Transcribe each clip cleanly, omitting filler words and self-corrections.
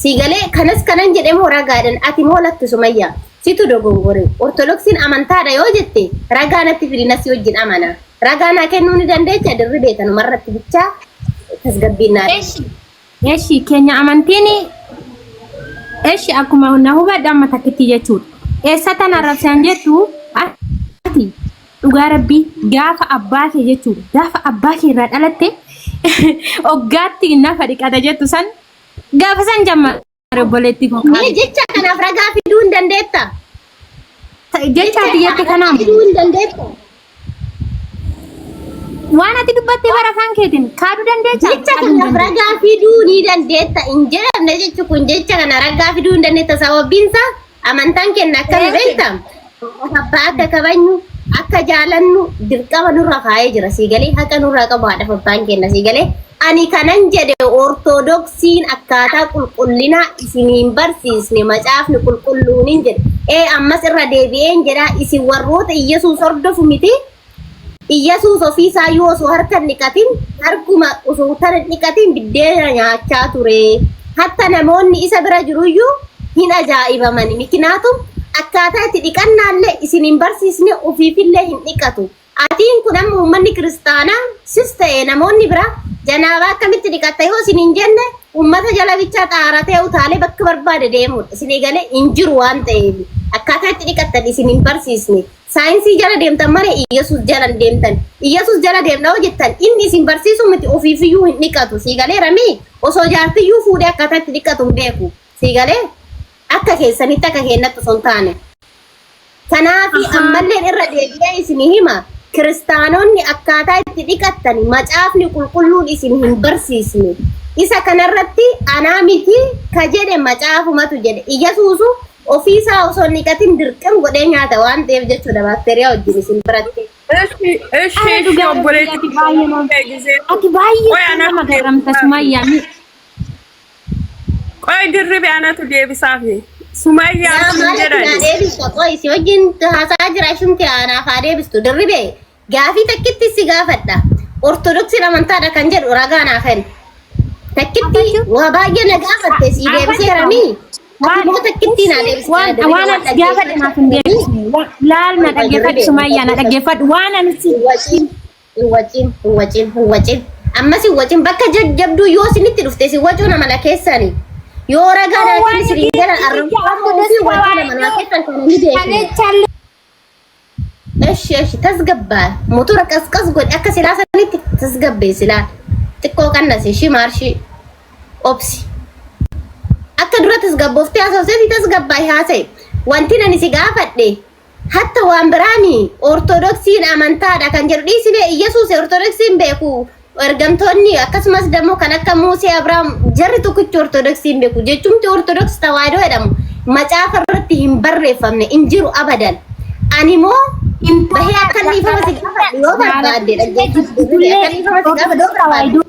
Sii galee kanas kanan jedhe moo ragaadhan ati moo lakki Sumayyaa situ dogongore Ortodoksiin amantaadha yoo jette ragaa natti fidi nasi wajjin amana. Ragaa naa kennuu ni dandeecha dirribee tanumarratti bichaa tasgabbiin naa Eshi eshi keenya amantiin eshi akkuma na hubadhu amma takkitti jechuudha. Eessa tana arrabsaan jettu ati dhugaa rabbii gaafa abbaa kee jechuudha. Gaafa abbaa kee irraa dhalatte oggaatti nafa dhiqata jettu san gaafa san jammare obboleettii koo Mee qaali. jecha kanaaf ragaa fiduu hin dandeetta? Jecha ati jette kanaaf Fiduu hin dandeetta? waan ati dubbatte bara afaan keetiin kaaduu dandeessa? Jecha Kaaduu hin kanaaf dandeessu. ragaa fiduu ni dandeetta hin jedhamne jechi kun jecha kana ragaa fiduu hin dandeetta sababiin isaa amantaan kenna akkami beekta abbaa akka kabajnu akka jaalannu dirqama nurra kaa'ee jira sii galee haqa nurraa qabu haadhaaf abbaan kenna sii galee ani kanan jedhe ortodoksiin akkaataa qulqullinaa isiniin barsiisne macaafni qulqulluunin jedhe ee ammas irra deebi'een jedha isin warroota Iyyasuus hordofu miti Iyyasuus ofii isaayyuu osoo harka hin dhiqatin harkuma osoo tana hin dhiqatin biddeena nyaachaa ture. Hatta namoonni isa bira jiruyyuu hin ajaa'ibamani. Mikinaatum akkaataa itti dhiqannaallee isin hin barsiisne ofiifillee hin dhiqatu. Atiin kun amma uummanni kiristaanaa sis ta'e namoonni biraa janaabaa akkamitti dhiqatta yoo isin hin jenne uummata jala bichaa xaaratee utaalee bakka barbaade deemudha. Isin eegalee hin jiru waan ta'eef akkaataa itti dhiqattan isin hin barsiisne. Saayinsii jala deemtan malee Iyyasuus jala hin deemtan. Iyyasuus jala deemna yoo jettan inni isin barsiisuu miti ofiifiyyuu hin dhiqatu. Sii galeera mii? Osoo jaartiyyuu fuudhee akkaataa itti dhiqatu hin beeku. Sii galee? Akka keessanitti akka keennatti osoo hin taane. Kanaafi ammalleen irra deebi'ee isinii hima kiristaanonni akkaataa itti dhiqattani macaafni qulqulluun isin hin barsiisne. Isa kanarratti anaa miti ka jedhe macaafumatu jedhe. Iyyasuusu Ofii isaa osoo hin dhiqatin dirqam godhee nyaata waan ta'eef jechuudha baakteeriyaa wajjin isin biratti. Eshi eshi Ara eshi dhugaa rabbii obboleetti ati baay'ee nama gisee ati baay'ee qoy nama anatu garramta deebisaafi Sumayyaa mi qoy dirribe anatu deebisaafi sumayyaa Yaa sin maal ati naa jedhani deebista qoy si wajjin haasaa jira ishumti anaaf haa deebistu dirribee Gaafii takkitti si gaafadha. Ortodoksiin amantaadha kan jedhu ragaa naa kenni. Takkitti waa baay'ee na gaafatte sii deebiseera mii? Ati immoo takkittii naa deebiste. Waan waan ani si gaafadhe naaf hin deebisne. Laal na dhaggeeffadhu Sumayyaa na dhaggeeffadhu waan ani si Hin waciin, hin waciin, hin waciin, hin waciin. Ammas hin waciin bakka jajjabduu yoo isinitti dhufte si wacuu nama na keessani. Yoo ragaa naa kenni siriin jedhan arrabsamuu fi wacuu nama naa keessan kana ni beekna. Kaleechallee Eshi eshi tasgabbaa motora qasqas godhi akka silaa sanitti tasgabbeessi laal xiqqoo qannasi ishii maarshii obsi akka dura tasgabbooftee haasofteeti tasgabbaa'e haasa'e wanti ani si gaafadhe hatta waan biraami ortodoksiin amantaadha kan jedhu dhiisine iyyasuus ortodoksiin beeku Ergamtoonni akkasumas dammoo kan akka Muusee, Abrahaam jarri tokkichi Ortodoksii hin beeku. Jechumti Ortodoks Tawaahidoo jedhamu macaafa irratti hin barreeffamne hin jiru abadan. Ani immoo bahee akka inni ifama si gaafadhu yoo barbaadde dhaggeeffadhu. Akka inni ifama si gaafadhu yoo barbaadde.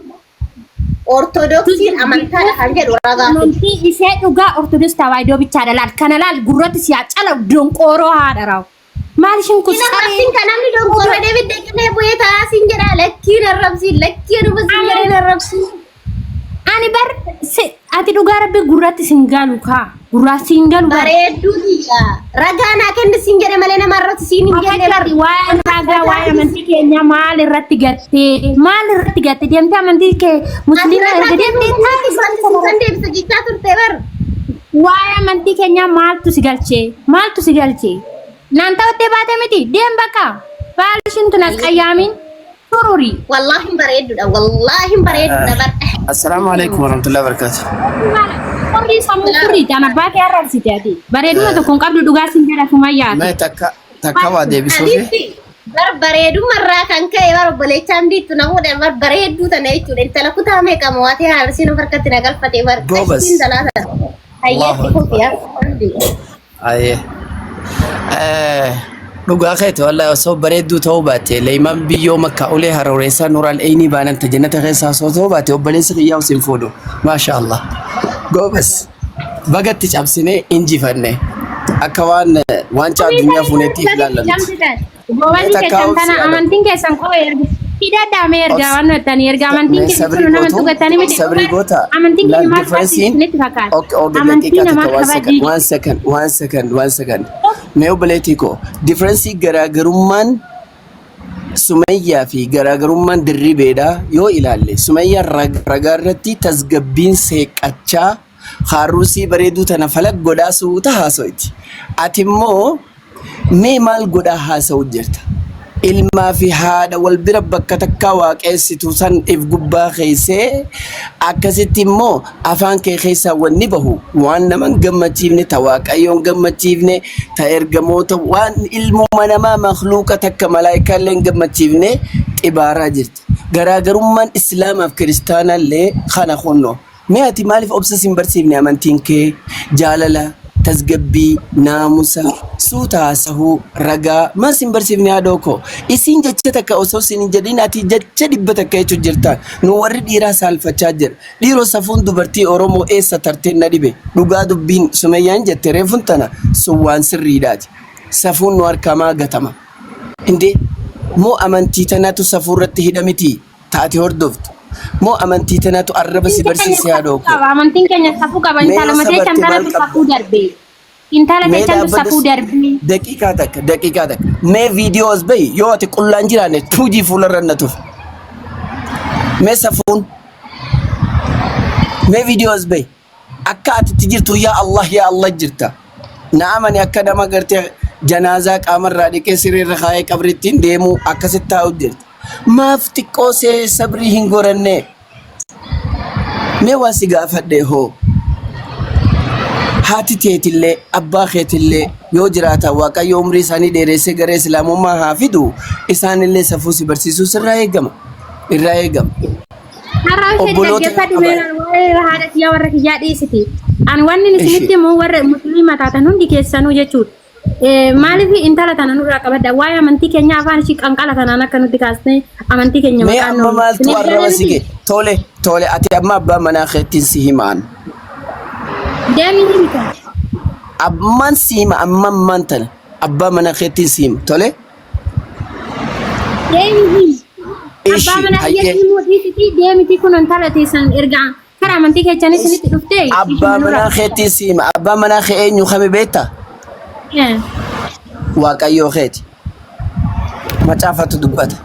Ortodoksiin amantaadha kan jedhu ragaa fidi. Amantii ishee dhugaa Ortodoks Tawaahidoo bichaadha laal. Kana laal gurratti si haa calalu donqooroo haadha raawu. Maal ishiin kun Hin saree? arrabsin kan namni donkora deebidde qilee bu'ee taa'aa siin jedhaa lakkii hin arrabsin lakkii anuma siin jedhee hin arrabsin. Ani bar ati dhugaa rabbi gurratti sin galu kaa gurraa sin galu bar. Bareedduu tiyya ragaa naa kenni siin jedhe malee nama arrabsi siin hin jenne bar. Ati waa'ee ragaa waa'ee amantii keenyaa maal irratti gattee maal irratti gattee deemtee amantii kee Ati musliima ragaa erga kennuu deemtee miti duratti siin deebisa jechaa turte bar. Waa'ee amantii keenyaa maaltu si galchee? Maaltu si galchee? Naan ta'uttee baate miti deem bakka. Baal ishiin tun as qayyaamin sururi. Wallaahi bareedduudha wallaahi bareedduudha bar. Assalaamu alaikum warahmatullahi wabarakatuh. Furrii sammuu furrii kan abbaa kee arrabsite ati. Bareeduma tokko hin qabdu dhugaa siin jedha sumayyaati. Mee takka takka waa deebisuufi. Habiibti bar bareedumma irraa kan ka'e bar obboleechaan diittu na fuudhe bar bareedduu tana jechuudha. Intala kutaa meeqa mo'atee haarsiin of harkatti na galfate bar Goobas. qashtiin talaa tana. Allahu Hayyeetti Akbar. fufi yaa. Aye. Eh, Dhugaa keeti wallahi osoo bareedduu ta'uu baatte leeymaan biyyoo makkaa ulee harooreessaa nuuraal eynii baanan ta jannata keessaa osoo ta'uu baatte obboleessi kiyyaa sin fuudhu. Maasha Allah. Goobas. Bagatti cabsinee injifanne. Akka waan waancaa addunyaa fuunetti if ilaallamti. Goobazii Takkaa keessan obsi tana yaadadhu. amantiin keessan qofa erga. Hidhadhaa mee ergaa waan jettanii ergaa amantiin Mee keenya sabrii kun nama gootu tuqattanii miti. sabrii goota Amantiin laal keenya maal differensiin isinitti fakkaata? okay okay Amantii daqiiqaa namaa takka one second kabajii. one second one second one second mee obboleettii koo differensii garaagarummaan Sumayyaa fi garaagarummaan dirribeedha yoo ilaalle Sumayyaan ragaa irratti tasgabbiin seeqqachaa haarruusii bareeduu tana falaq godhaa suuta haasoyti. Ati immoo mee maal godhaa haasa'u jirta? Ilmaa fi haadha wal bira bakka takkaa waaqeessitu san if gubbaa keessee akkasitti immoo afaan kee keessaa wanni bahu waan nama hin gammachiifne, ta Waaqayyo hin gammachiifne, ta ergamoota waan ilmuma namaa makhluuqa takka malaayikaallee hin gammachiifne xibaaraa jirta. Garaagarummaan Islaamaaf kiristaanaallee kana kunno. Mee ati maaliif obsa sin barsiifne amantiin kee? Jaalala, tasgabbii, naamusa, suuta haasahuu, ragaa maal sin barsiifne haadhoo koo? Isiin jecha takka osoo sin hin jedhin ati jecha 100 jechu jirta. Nu warri dhiiraa saalfachaa jira. Dhiiroo safuun dubartii Oromoo eessa tarteen na dhibe. Dhugaa dubbiin Sumeyyaan jette reefun tana sun waan sirriidhaati. Safuun nu harkaa maa gatama? Indee moo amantii tanatu safuu irratti hidha mitii? Ta ati hordoftu. Moo amantii tanatu arraba si Amantiin keenya barsiise haadhoo safuu koo? qaba. Amantiin keenya safuu qaba. Mee yoo Intaluma teechan sabarte maal tanatu qabda? safuu darbe. Intala Mee teechantu dhaabbadhu safuu darbe. daqiiqaa takka daqiiqaa takka. Mee viidiyoo as bahi yoo ati qullaan jiraanne tuujii fuularra na tufi. Mee safuun mee viidiyoo as bahi. Akka ati itti jirtu yaa Allah yaa Allah jirta. Na amani akka nama gartee janaazaa qaamarraa dhiqee sireerra kaayee qabrittiin deemuu akkasitti taa'u jirta. Maaf xiqqoo see sabrii hin gorannee? Mee waa si gaafadhe hoo? Haati teetillee abbaa keetillee yoo jiraatan Waaqayyo umrii isaanii dheeressee gara Islaamummaa haa fidu isaanillee safuu si barsiisuu sirraa eegama. Irraa eegama. Har'a ishee Obboloota dhaggeeffadhu qaba. mee waa'ee haadha kiyyaa warra kiyyaa dhiisiti. Ani wanni Ishi. isinitti himu warra musliima taatan hundi keessanuu jechuudha. Maaliif intala tana nurraa qabadda? Waa'ee amantii keenyaa afaan ishii qanqala tanaan akka nutti kaastee amantii keenya Mee maqaan amma nu maaltu isiniif arraba galee si miti? ga'e? Tole tole ati amma abbaa manaa keettiin si himaan. Deemii himta. Ammaan si hima amma ammaan tana abbaa manaa keettiin si hima tole. Deemii himi. Abbaa Ishi manaa hayyee. kiyyatti himuu dhiisitii deemitii kun intala teessan ergaa karaa amantii keessanis isinitti dhuftee Abbaa ishuma nurraa manaa keettiin si hima abbaa manaa kee eenyu kami beektaa? Eh. Waaqayyoo keeti. Macaafatu dubbata.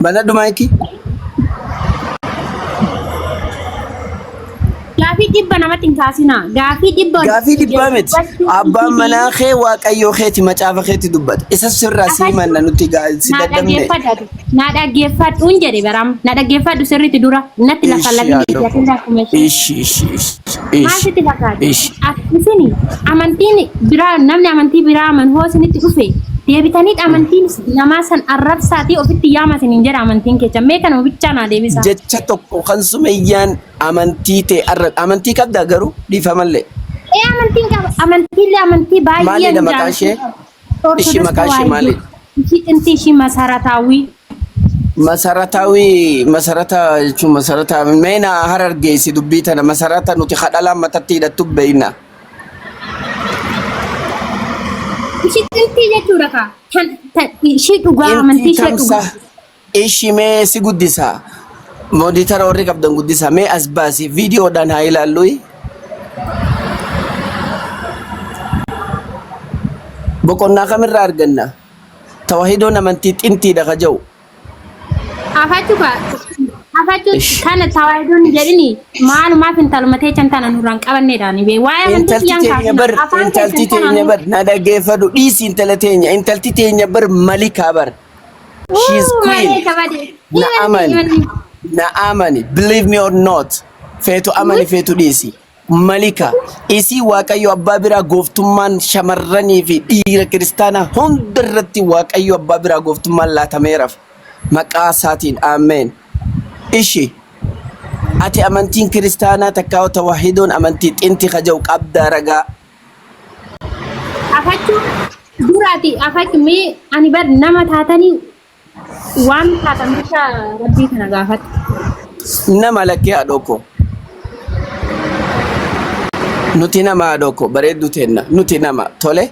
Banadhu maayikii. Gaafii dhibba namatti hin kaasinaa. Gaafii dhibba Gaafii dhibbaa miti. dubbachuu Abbaan dhiisii manaa kee waaqayyoo keeti macaafa keeti dubbata. Isa sirraa si afaan himanna nuti si naa dadhabne. dhaggeeffadhu. Naa dhaggeeffadhuun jedhe baram. Naa dhaggeeffadhu sirriitti dura. Natti lafa Ishi lafni haadha koo. ati akkuma ishee. Ishi ishi ishi Maal ishi sitti fakkaata? ishi. Isin amantiin biraa namni amantii biraa amanu hoo isinitti dhufe deebitanii amantiin namaa san arrabsaatii ofitti yaama isiniin jedha amantiin keessa. Mee kanuma bichaa naa deebisaa. Jecha tokko kan sumeyyaan amantii ta'e arra amantii qabdaa garuu dhiifamallee. Ee amantiin qaba. Amantiillee amantii baay'een Maalidha maqaan ishee? jaalladha. Ishii Ortodoks maqaan ishee Tawaahidoo. maalidha? Ishii xintii ishii masarataawii. Masarataawii masarata jechuun masarata mee na harargeessi dubbii tana masarata nuti kadhalaan matatti hidhattu beeyna. Ishii xintii jechuudha kaa. Tan tan ishii dhugaa amantii Intii ishee tamsa dhugaa. ishi mee si guddisa. Mooditara warri qabdan guddisa mee as baasi viidiyoodhaan haa ilaallu. Boqonnaa kamirraa arganna? Tawahidoon amantii xintiidha ka jedhu. Afachuu ka afachuu Ish. kana tawaahidoon Ish. jedhini maalumaaf intaluma teechan tana nurraan qabanneedhaan bee waa'ee amantii Intalti kiyyaan teenya kaasina bar afaan intalti keessan tana teenya nu bar na dhaggeeffadhu dhiisi intala teenya intalti teenya bar malikaa bar. She is Uu queen. malee kabade Na himani amani. himani Na amani. Believe me or not. Feetu amani feetu dhiisi. Malika. Isii Waaqayyo abbaa biraa gooftummaan shamarranii fi dhiira kiristaanaa hunda irratti Waaqayyo abbaa biraa gooftummaan laatameeraaf. Maqaa isaatiin ameen. Ishi. Ati amantiin kiristaanaa takkaa tawahidoon amantii xinti kaja'u qabdaa ragaa. Afachuu duraati afachu mee ani bar nama taatanii waan taatan bicha rabbii kana gaafadhu. Nama lakkee haadhoo koo. Nuti nama haadhoo koo bareedduu teenna. Nuti nama tole.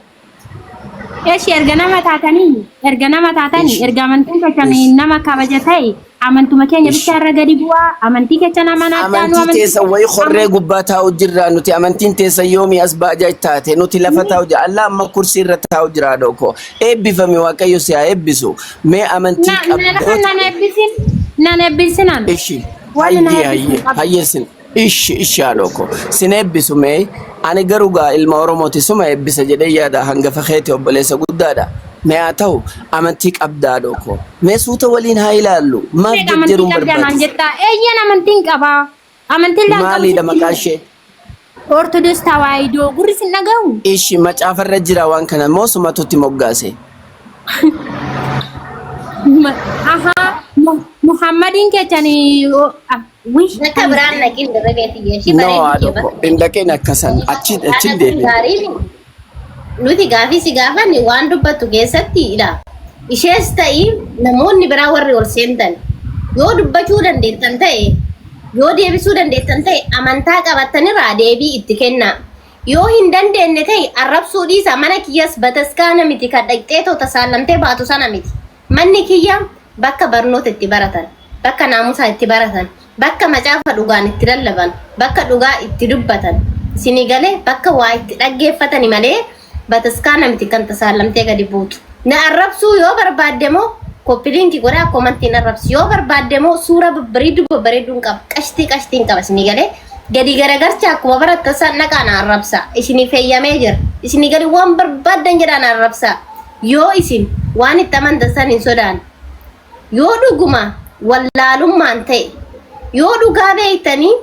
Eshi erga nama taatanii erga nama taatanii Ishi. erga amantiin keessan Ishi. nama kabaja ta'e amantuma keenya Ishi. bicha irra gadi bu'aa amantii keessa nama naaddaanu Amantii teessa wayi horree gubbaa taa'u jirra nuti amantiin teessa yoomii as baajaa taate nuti lafa taa'u jira Allah amma kursii irra taa'u jira doko eebbifame waaqayyo si haa eebbisu mee amantii Na na qabdu nan eebbisin nan eebbisinan ishi wanni na hayyee eebbisin hayyee qabu. hayyee sin ishi ishi haadhoo sin eebbisu mee ani garuu gaa ilma oromooti suma eebbisa jedhee yaada hangafa keeti obboleessa guddaadha mee haa ta'u amantii qabdaa haadhoo mee suuta waliin haa ilaallu maaf Meeqa amantii jejjeruun qabdaa naan barbaachisa jettaa eeyyan amantiin qabaa amantiin laan qabu maaliidha sitti maqaa ishee Ortodoks Tawaahidoo gurri sin dhaga'u. Ishi macaafarra jira waan kana moo sumatu itti moggaase? Ahaa Muhammadiin keessan wih Bakka biraan naqin dirree tiyya ishii No bareedu haadho kee ko hin dhaqin akkasan achi achi Haadha kun deebiin. gaariin nuti gaafii si gaafanne waan dubbattu keessatti ila ishees ta'i namoonni biraa warri ol seentan yoo dubbachuu dandeettan ta'e yoo deebisuu dandeettan ta'e amantaa qabattanirraa deebii itti kennaa. Yoo hin dandeenye ta'e arrabsuu dhiisa mana kiyyas bataskaana miti kan dhaqxee too tasaallamtee baatu sana miti. Manni kiyya bakka barnoota itti baratan, bakka naamusaa itti baratan, bakka macaafa dhugaan itti lallaban, bakka dhugaa itti dubbatan. Isinii galee bakka waa itti dhaggeeffatani malee bataskaana miti kan tasaallamtee gadi buutu. Na arrabsuu yoo barbaadde moo copy link godhaa commentiin arrabsi. Yoo barbaadde moo suura babbareedduu babbareedduun qaba. Qashtii qashtiin qaba isinii galee gadi garagarcha akkuma barattan san dhaqaa na arrabsa. Isinii feeyyamee jira. Isinii gadi waan barbaaddan jedhaa na arrabsa. Yoo isin waan itti amantan san hin sodaanne. Yoo dhuguma wallaalummaan ta'e yoo dhugaa beektanii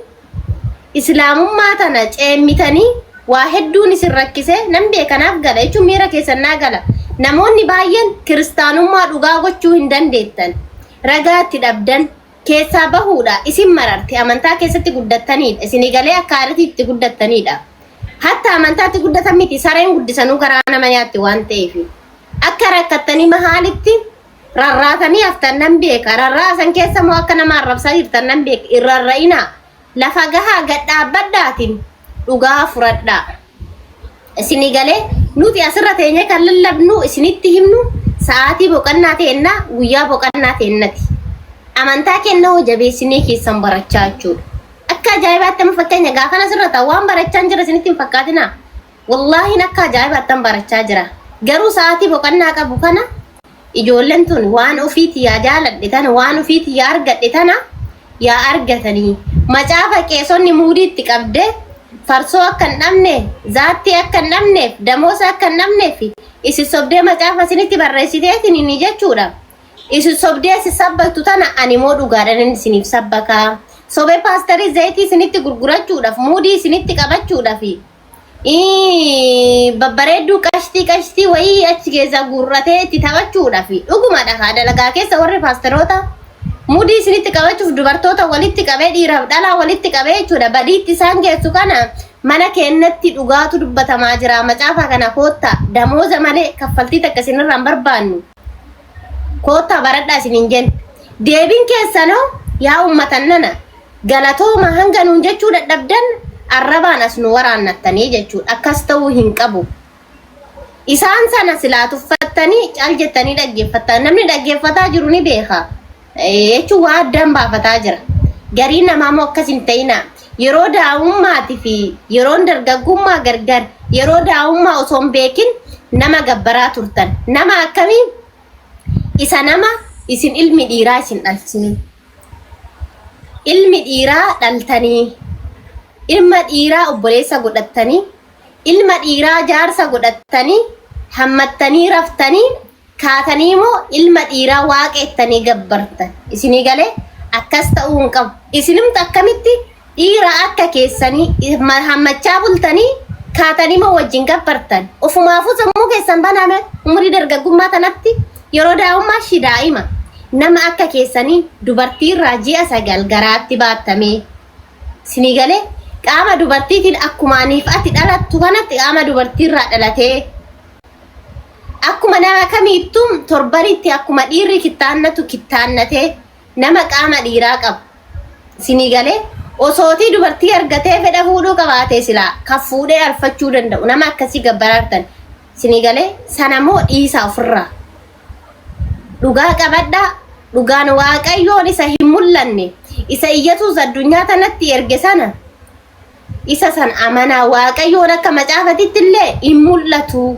islaamummaa tana ceemmitanii waa hedduun isin rakkise nan beekanaaf gala jechuun miira keessan naa gala. Namoonni baay'een kiristaanummaa dhugaa gochuu hin dandeettan. Ragaa itti dhabdan keessaa bahuudha isin mararte amantaa keessatti guddattanidha. Isinii galee akka aadaatti itti guddattanidha. Hatta amantaatti guddatan miti sareen guddisanuu karaa nama nyaatti waan ta'eef. Akka rakkattanii mahaalitti rarraatanii haftan nan beeka. Rarraa san keessa immoo akka nama arrabsaa jirtan nan beeka. Hin rarra'inaa. Lafa gahaa gad dhaabbadhaatiin dhugaa furadhaa. Isinii galee nuti asirra teenyee kan lallabnu isinitti himnu sa'aatii boqonnaa teennaa guyyaa boqonnaa teennati. Amantaa keenya hoo jabeessinee keessan barachaa jechuudha. Akka ajaa'ibaatti amma fakkeenya gaafan asirra ta'u waan barachaa hin jira isinitti hin fakkaatinaa. Wallaahiin akka ajaa'ibaatti an barachaa jira. Garuu sa'aatii boqonnaa qabu kana ijoolleen tun waan ofiiti yaa jaaladhe tana waan ofiiti yaa argadhe tana yaa argatanii. Macaafa qeesonni muudii itti qabde farsoo akka hin dhabne zaattii akka hin dhabneef damoosa akka hin dhabneef isin sobdee macaafa isinitti barreessiteetiin ni jechuudha. Isin sobdee si sabbaktu tana ani immoo dhugaadhaan isiniif sabbakaa. Sobee paasterii zayitii isinitti gurgurachuudhaaf muudii isinitti qabachuudhaaf babbareedduu qashtii qashtii wayii achi keessa guurratee itti taphachuudhaaf dhugumadha haa dalagaa keessa warri paasteroota muudii isinitti qabachuuf dubartoota walitti qabee dhiiraaf dhalaa walitti qabee jechuudha badiitti isaan geessu kana mana keennatti dhugaatu dubbatamaa jira macaafa kana koottaa damooza malee kaffaltii takka isinirraa hin barbaannu koottaa baradhaa isiniin jenna deebiin keessanoo yaa ummatan nana galatooma hanga nuun jechuu dadhabdan arrabaan as nu waraannattanii jechuudha. Akkas ta'uu hin qabu. Isaan sana silaa tuffattanii cal jettanii dhaggeeffattan. Namni dhaggeeffataa jiru ni beeka. Jechuun waa addaan baafataa jira. Gariin namaa immoo akkas hin ta'ina. Yeroo daa'ummaatii fi yeroon dargaggummaa gargar yeroo daa'ummaa osoo hin beekin nama gabbaraa turtan. Nama akkamii? Isa nama isin ilmi dhiiraa isin dhalchee. Ilmi dhiiraa dhaltanii, ilma dhiiraa obboleessa godhattanii, ilma dhiiraa jaarsa godhattanii, hammattanii raftanii, kaatanii immoo ilma dhiiraa waaqeettanii gabbartan. Isinii galee akkas ta'uu hin qabu. Isinumti akkamitti dhiira akka keessanii hammachaa bultanii kaatanii moo wajjin gabbartan. Ofumaafuu sammuu keessan baname umurii dargaggummaa tanatti yeroo daa'ummaa shi daa'ima. Nama akka keessanii dubartii irraa ji'a 9 garaatti baattamee isinii galee qaama dubartiitiin akkuma aniif ati dhalattu kanatti qaama dubartii irraa dhalatee akkuma nama kamiittuu torbanitti akkuma dhiirri kittaannatu kittaannatee nama qaama dhiiraa qabu isinii galee osootii dubartii argatee fedha fuudhuu qabaatee silaa kan fuudhee alfachuu danda'u nama akkasii gabbaraartan. Isinii galee sana moo dhiisaa ofirraa. Dhugaa qabadhaa. Dhugaan Waaqayyoon isa hin mul'anne isa Iyyasuus addunyaa tanatti erge sana isa san amanaa. Waaqayyoon akka macaafatitti illee hin mul'atu.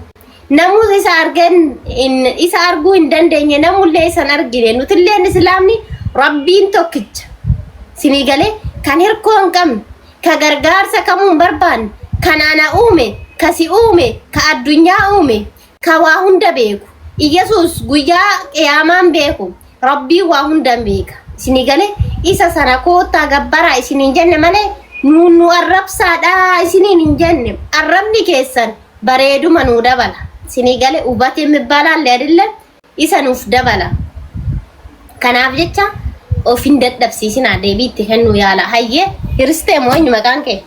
Namus isa argeen isa arguu hin dandeenye namullee isa hin argine. Nutilleen Islaamni Rabbiin tokkicha. Isinii galee kan hirkoo hin qabne ka gargaarsa kamuu hin barbaanne kan ana uume ka si uume ka addunyaa uume ka waa hunda beeku. Iyyasuus guyyaa qiyaamaan beeku. Rabbiin waa hunda hin beeka. Isinii galee isa sana koottaa gabbaraa isiniin jenne malee nuun nu arrabsaadha isiniin hin jenne. Arrabni keessan bareeduma nuu dabala. Isinii galee ubatee mibbalaalle adille isa nuuf dabala. Kanaaf jecha of hin dadhabsiisinaa deebii itti kennuu yaala. Hayyee hiristee moo eenyu maqaan kee?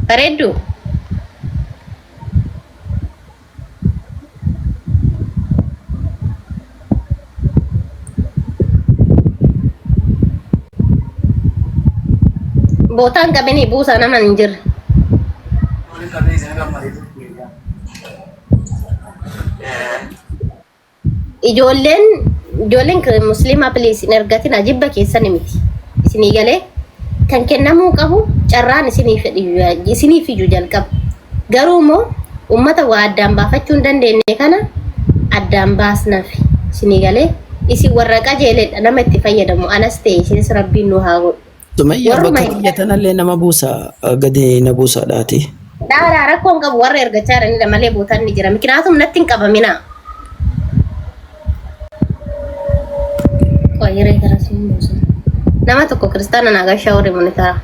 Bareedduu. Bootaan qabinii buusaa nama hin jirre. Ijoolleen ijoolleen musliimaa please hin ergatina jibba keessan miti. Isinii galee kan kennamuu qabu carraan isiniif iyyuu jalqaba. Garuu immoo uummata waa addaan baafachuu hin dandeenye kana addaan baasnaaf isinii galee isin warra qajeeledha nama itti fayyadamu anas ta'e isinis rabbiin nu haa godhu. Sumayyaa Warruma bakka hin kiyya tanallee nama buusa gadi na buusaadhaati. Dhaaraa rakkoon qabu warra ergachaa jiranidha malee bootaan ni jira. Miknaatum natti hin qabaminaa. Qoyiree gara siin buusa. Nama tokko kiristaana naa gashaa warri monitara.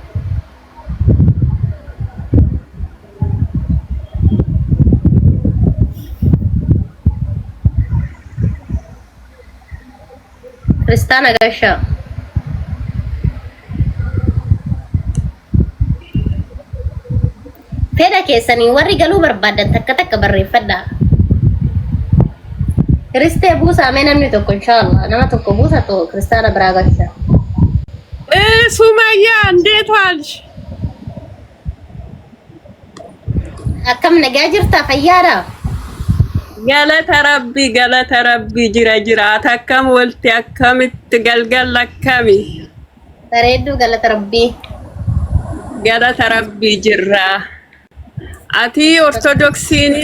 Kiristaana gashaa. Fedha keessanii warri galuu barbaadan takka takka barreeffadhaa. Kiristee buusaa mee namni tokko inshaallah nama tokko buusa tokko kiristaana biraa galcha. ሱመያ እንዴት ዋልሽ? Akkam nagaa jirtaa fayyaadhaa? Galata rabbi galata rabbi jira jiraata akkam walti akkamitti galgala akkami Bareedduu galata rabbii. galata rabbi jirra. Ati ortodoksiin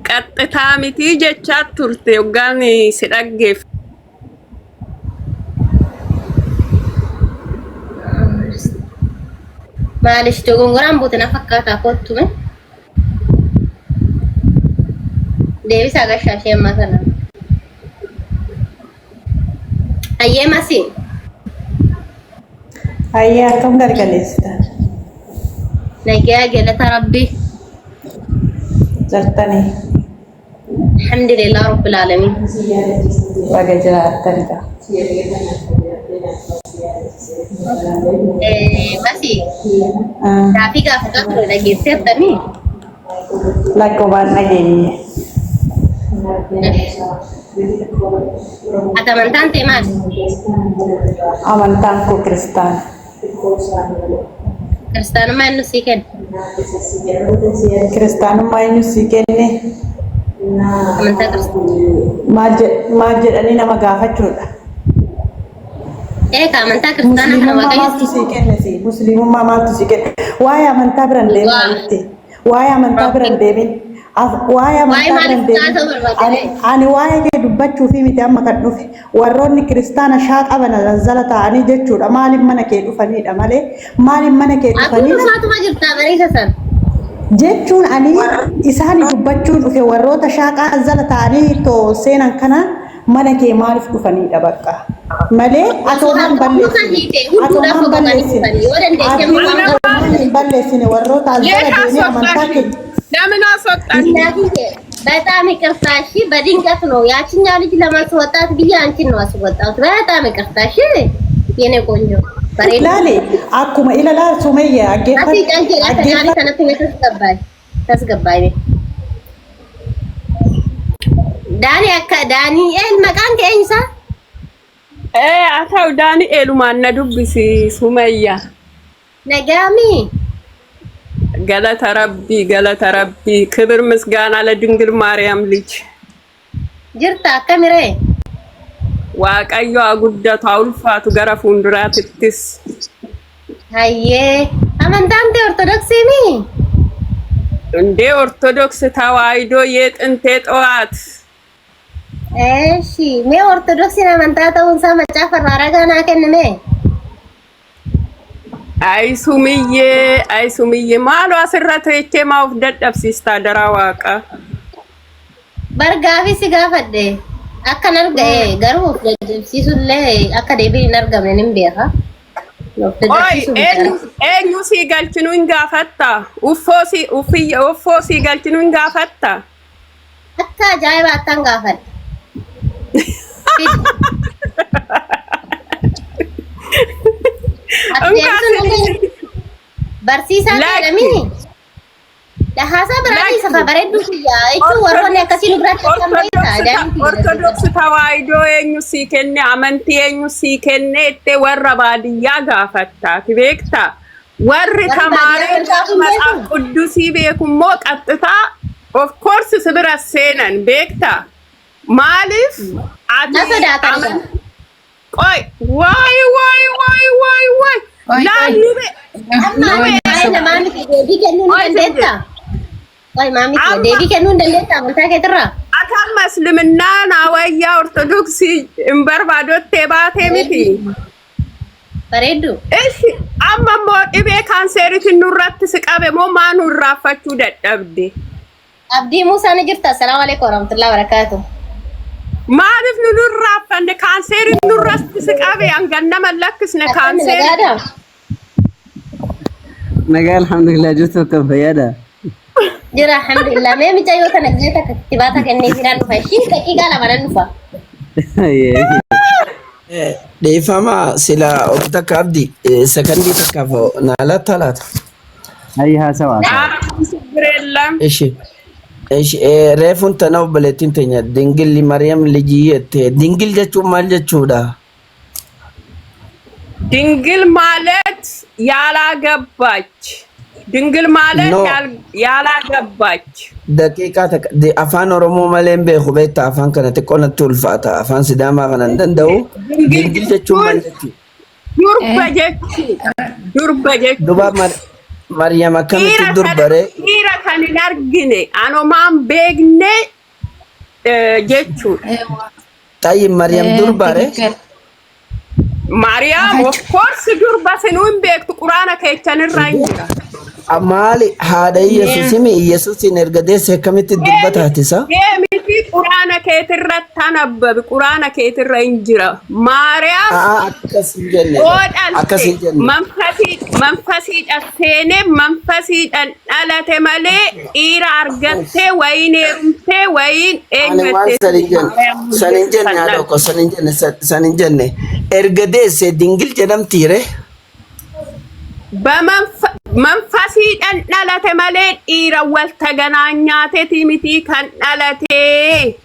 qaxxitaa miti jechaa turte hoggaan si dhaggeef. Maaliif dogongoraan buute na fakkaataa kottume. Deebisaa gashaa ishee ammaa kana. Hayyee masii. Hayyee akkam galgaleessita? Nagaa galata rabbii. Jirtanii Alhamdulillah rabbil alamin. baga jiraattanidha. Masii gaafii gaafataa ture dhageesseertanii. Lakkoobaan dhageenye. Ati amantaan ta'e maali? Amantaan koo kiristaana. Kiristaanummaa eenyu sii kenne? Kiristaanummaa eenyu sii kenne? Amantaa kiristaanaa. Maal jedhanii nama gaafachuudha. Eega amantaa kiristaanaa kana Musliimummaa waaqayyo maaltu sii sii kenne si? Musliimummaa maaltu sii kenne? Waa'ee amantaa bira hin deemin Waa. alitti. Waa'ee amantaa bira hin deemin. Waa'ee Waa'ee amantaa bira maaliif hin deemin. taatoo barbaadde? Ani waa'ee kee dubbachuufi miti amma kan dhufe. Warroonni kiristaana shaaxa bana zanzala ta'anii jechuudha. Maaliif mana kee dhufanidha malee maaliif mana kee Atuu dhufanidha? dhufaatuma jirtaa bariisa san. Jechuun ani isaan dubbachuun dhufe warroota shaaqaa zala ta'anii too seenan kana mana kee maaliif dhufanidha bakka. Malee Osoo atoomaan harka muka balleessine hiite hunduudhaaf atoomaan boqotanii balleessine dhufanii yoo dandeesse immoo waan atoomaan hin balleessine warroota as የት jala deemee amantaa አስወጣሽ? keenya. ለምን አስወጣሽ? እናትዬ በጣም ይቅርታ እሺ። በድንገት ነው ያችኛው ልጅ ለማስወጣት ብዬ አንቺን ነው አስወጣሁት። በጣም ይቅርታ እሺ፣ የኔ ቆንጆ በሬ Ilaali akkuma ilaalaa Sumayya አሲ dhaggeeffadhu ጨንቄ ተቃሪ dhaggeeffadhu. ተነትኝ ተስገባይ ተስገባይ ዳኒ አካ ዳኒኤል መቃን ከኤንሳ Haa ta'u Daani'eelumaan na dubbisi Sumayya. ነጋሚ Galata Rabbii, galata Rabbii. ክብር ምስጋና ለድንግል ማርያም ልጅ። Jirta akkamiree? Waaqayyo haa guddatu, haa ulfaatu gara fuulduraatittis. Hayyee. Amantaan tee Ortodoksii mii? እንዴ ኦርቶዶክስ ተዋሕዶ የጥንት የጠዋት። Eeshi. Mee Ortodoksiin amantaa ta'uun isaa macaafa irraa ragaa naa kennime. Ay Sumiyye, ay Sumiyye, maaloo asirra teechee maa of dadhabsiista daraa waaqa. Bargaafii si gaafadhe. Akkan arga'e garuu of dadhabsiisullee akka deebiin hin argamne nin beeka. Of Oi, dadhabsiisuu eenyu eenyu sii galchinuu hin gaafatta? Uffoo si uffiyya uffoo sii galchinuu hin gaafatta? Akka ajaa'ibaa akkan gaafadhe. Ati deebisuun barsiisaa Lakki. ta'edha. Haasaa biraa isa Lakki. Bareedduu kiyya jechuun warroonni akkasii nu biratti akkam beektaa ajaa'ibni. ኦርቶዶክስ ተዋሕዶ eenyu sii kenne, amantii eenyu sii kenne itti warra baadiyyaa gaafattaati beektaa? Warri Warri baadiyyaa tamaaree kan hin መጽሐፍ beeku? ቅዱስii beeku immoo qaxxitaa of course si bira seenan beektaa? Maaliif ati Na sodaatan. Qoy, waay waay waay waay waay, laal nube Amma waa'ee namaa miti, deebii kennuu ni Oi, dandeettaa? Waa'ee maa miti, Amma- deebii kennuu hin dandeettaa amantaa keetirraa? Ati amma Isliminnaa naa wayyaa Ortodoksii hin barbaadottee baatee miti. Bareeddu. Ishi amma immoo dhibee kaanseeritiin nurratti si qabe moo maa nu irraanfachuu dadhabde? Abdii Muusaa ni jirta. Assalaamu alaikum warahmatullahi wabarakatuh. Maaliif nu nurraaffanne kaanseeriin nurratti si qabe hangan nama hin lakkisne Akkami, kaanseerii? nagaadha? Nagaa, alhamdulillah, jirtu, akkam, fayyaadha? Jira, alhamdulillah. Mee mucayyoo tana gisee takka kittibaata kennee jiraan dhufa. Ishiin daqiiqaa 2 nan dhufa. Dhiifama, sila of takka abdi sakandii takkaaf naa laata laata. Hayyi, haasawa haasawa. ችግር የለም። Ishi. Ishi reefuun tana obboleettiin teenya Dingilli Mariyaam lijii jette. Dingil jechuun maal jechuudha? ድንግል ማለት ያላገባች፣ ድንግል ማለት No. ያላገባች። Daqiiqaa takka afaan Oromoo malee hin beeku beektaa, afaan kana xiqqoo natti ulfaata, afaan Sidaamaa kana hin danda'u. Dingil jechuun maal jechuudha? Durba jechuudha. Durba jechuudha. Duba Mariyaam akkamitti durbaree? Dhiira kan hin argine, anomaan beekne jechuudha. Xayyi, Mariyaam durbaree? Maariyaam of course durba, sinuu hin beektu, quraana keechanirraa hin jira. Maali, haadha Iyesuusimi, Iyesuusin erga deesse akkamitti durba taatisa? Deemiti quraana keetirratti anabbabi, quraana keetirra hin jira. Maariyaam Aa, akkas hin jenne. yoo Akkas hin dhalte jenne. Manfasiidha seenee manfasiidhaan dhalate malee dhiira argattee wayiin heerumtee wayiin Ani waan eenyu san hin jenne. San hin jenne, haadha koo, san hin jenne, san hin jenne. Erga deesse dingil jedhamtiire? Manfasiidhaan dhalate malee dhiira wal taganaa nyaateeti miti kan dhalate.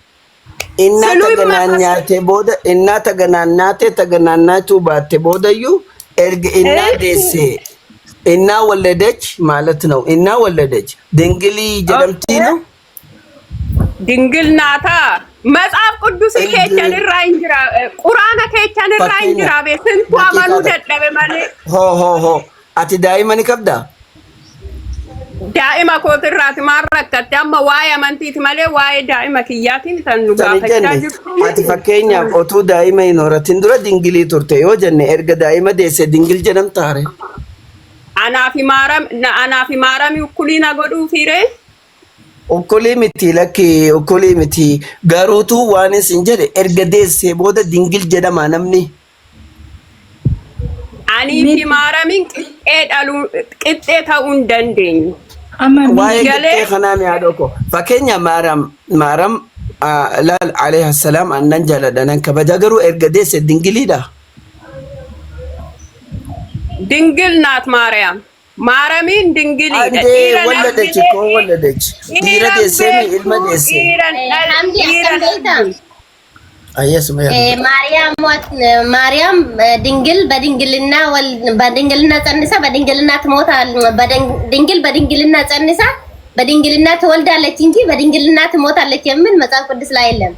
Innaa Siluu taganaan nyaatee booda, innaa taganaan nyaatee taganaan nyaatuu baatte boodayyuu erga innaa deesse, innaa ወለደች ማለት ነው። እና ወለደች ድንግሊ jedhamti ነው። ድንግል ናታ። መጽሐፍ ቅዱስ keechanirraa hin jira. Quraana keechanirraa hin jira. Beesintu amanuu dadhabe malee. Hoo hoo hoo, ati daa'ima ni qabdaa? Daa'ima kootirraati maal rakkatte? Amma waa'ee amantiiti malee waa'ee daa'ima kiyyaatiin kan nu San hin gaafachaa jenne. jirtu. Ati fakkeenyaaf otuu daa'ima hin horatin dura dingilii turte yoo jenne, erga daa'ima deesse dingil jedhamtaare? Anaa fi maarami ukkulii na godhuufiire. Ukkulii miti, lakki, ukkulii miti, garuutuu waan isin jedhe erga deessee booda dingil jedhama namni. Anii fi maaramiin qixxee dhaluu, qixxee ta'uu hin dandeenyu. Amma Waa'ee Galee- qixxee kanaa mi haadha koo, fakkeenya Maaram, Maaram laal, alayhi salaam, annan jaaladha, nan kabaja, garuu erga deesse dingiliidha. ድንግል ናት ማርያም። Maaramiin dingiliidha. Andee Dhiira ወለደች እኮ ወለደች. Dhiira deessee mi ilma deesse? Hamdi, akkam beektaa? Ayyee Sumayyaa dubbadhu. ማርያም ማርያም ድንግል በድንግልና በድንግልና ጸንሳ በድንግልና ትሞታል። ድንግል በድንግልና ጸንሳ በድንግልና ትወልዳለች እንጂ በድንግልና ትሞታለች የሚል መጽሐፍ ቅዱስ ላይ የለም።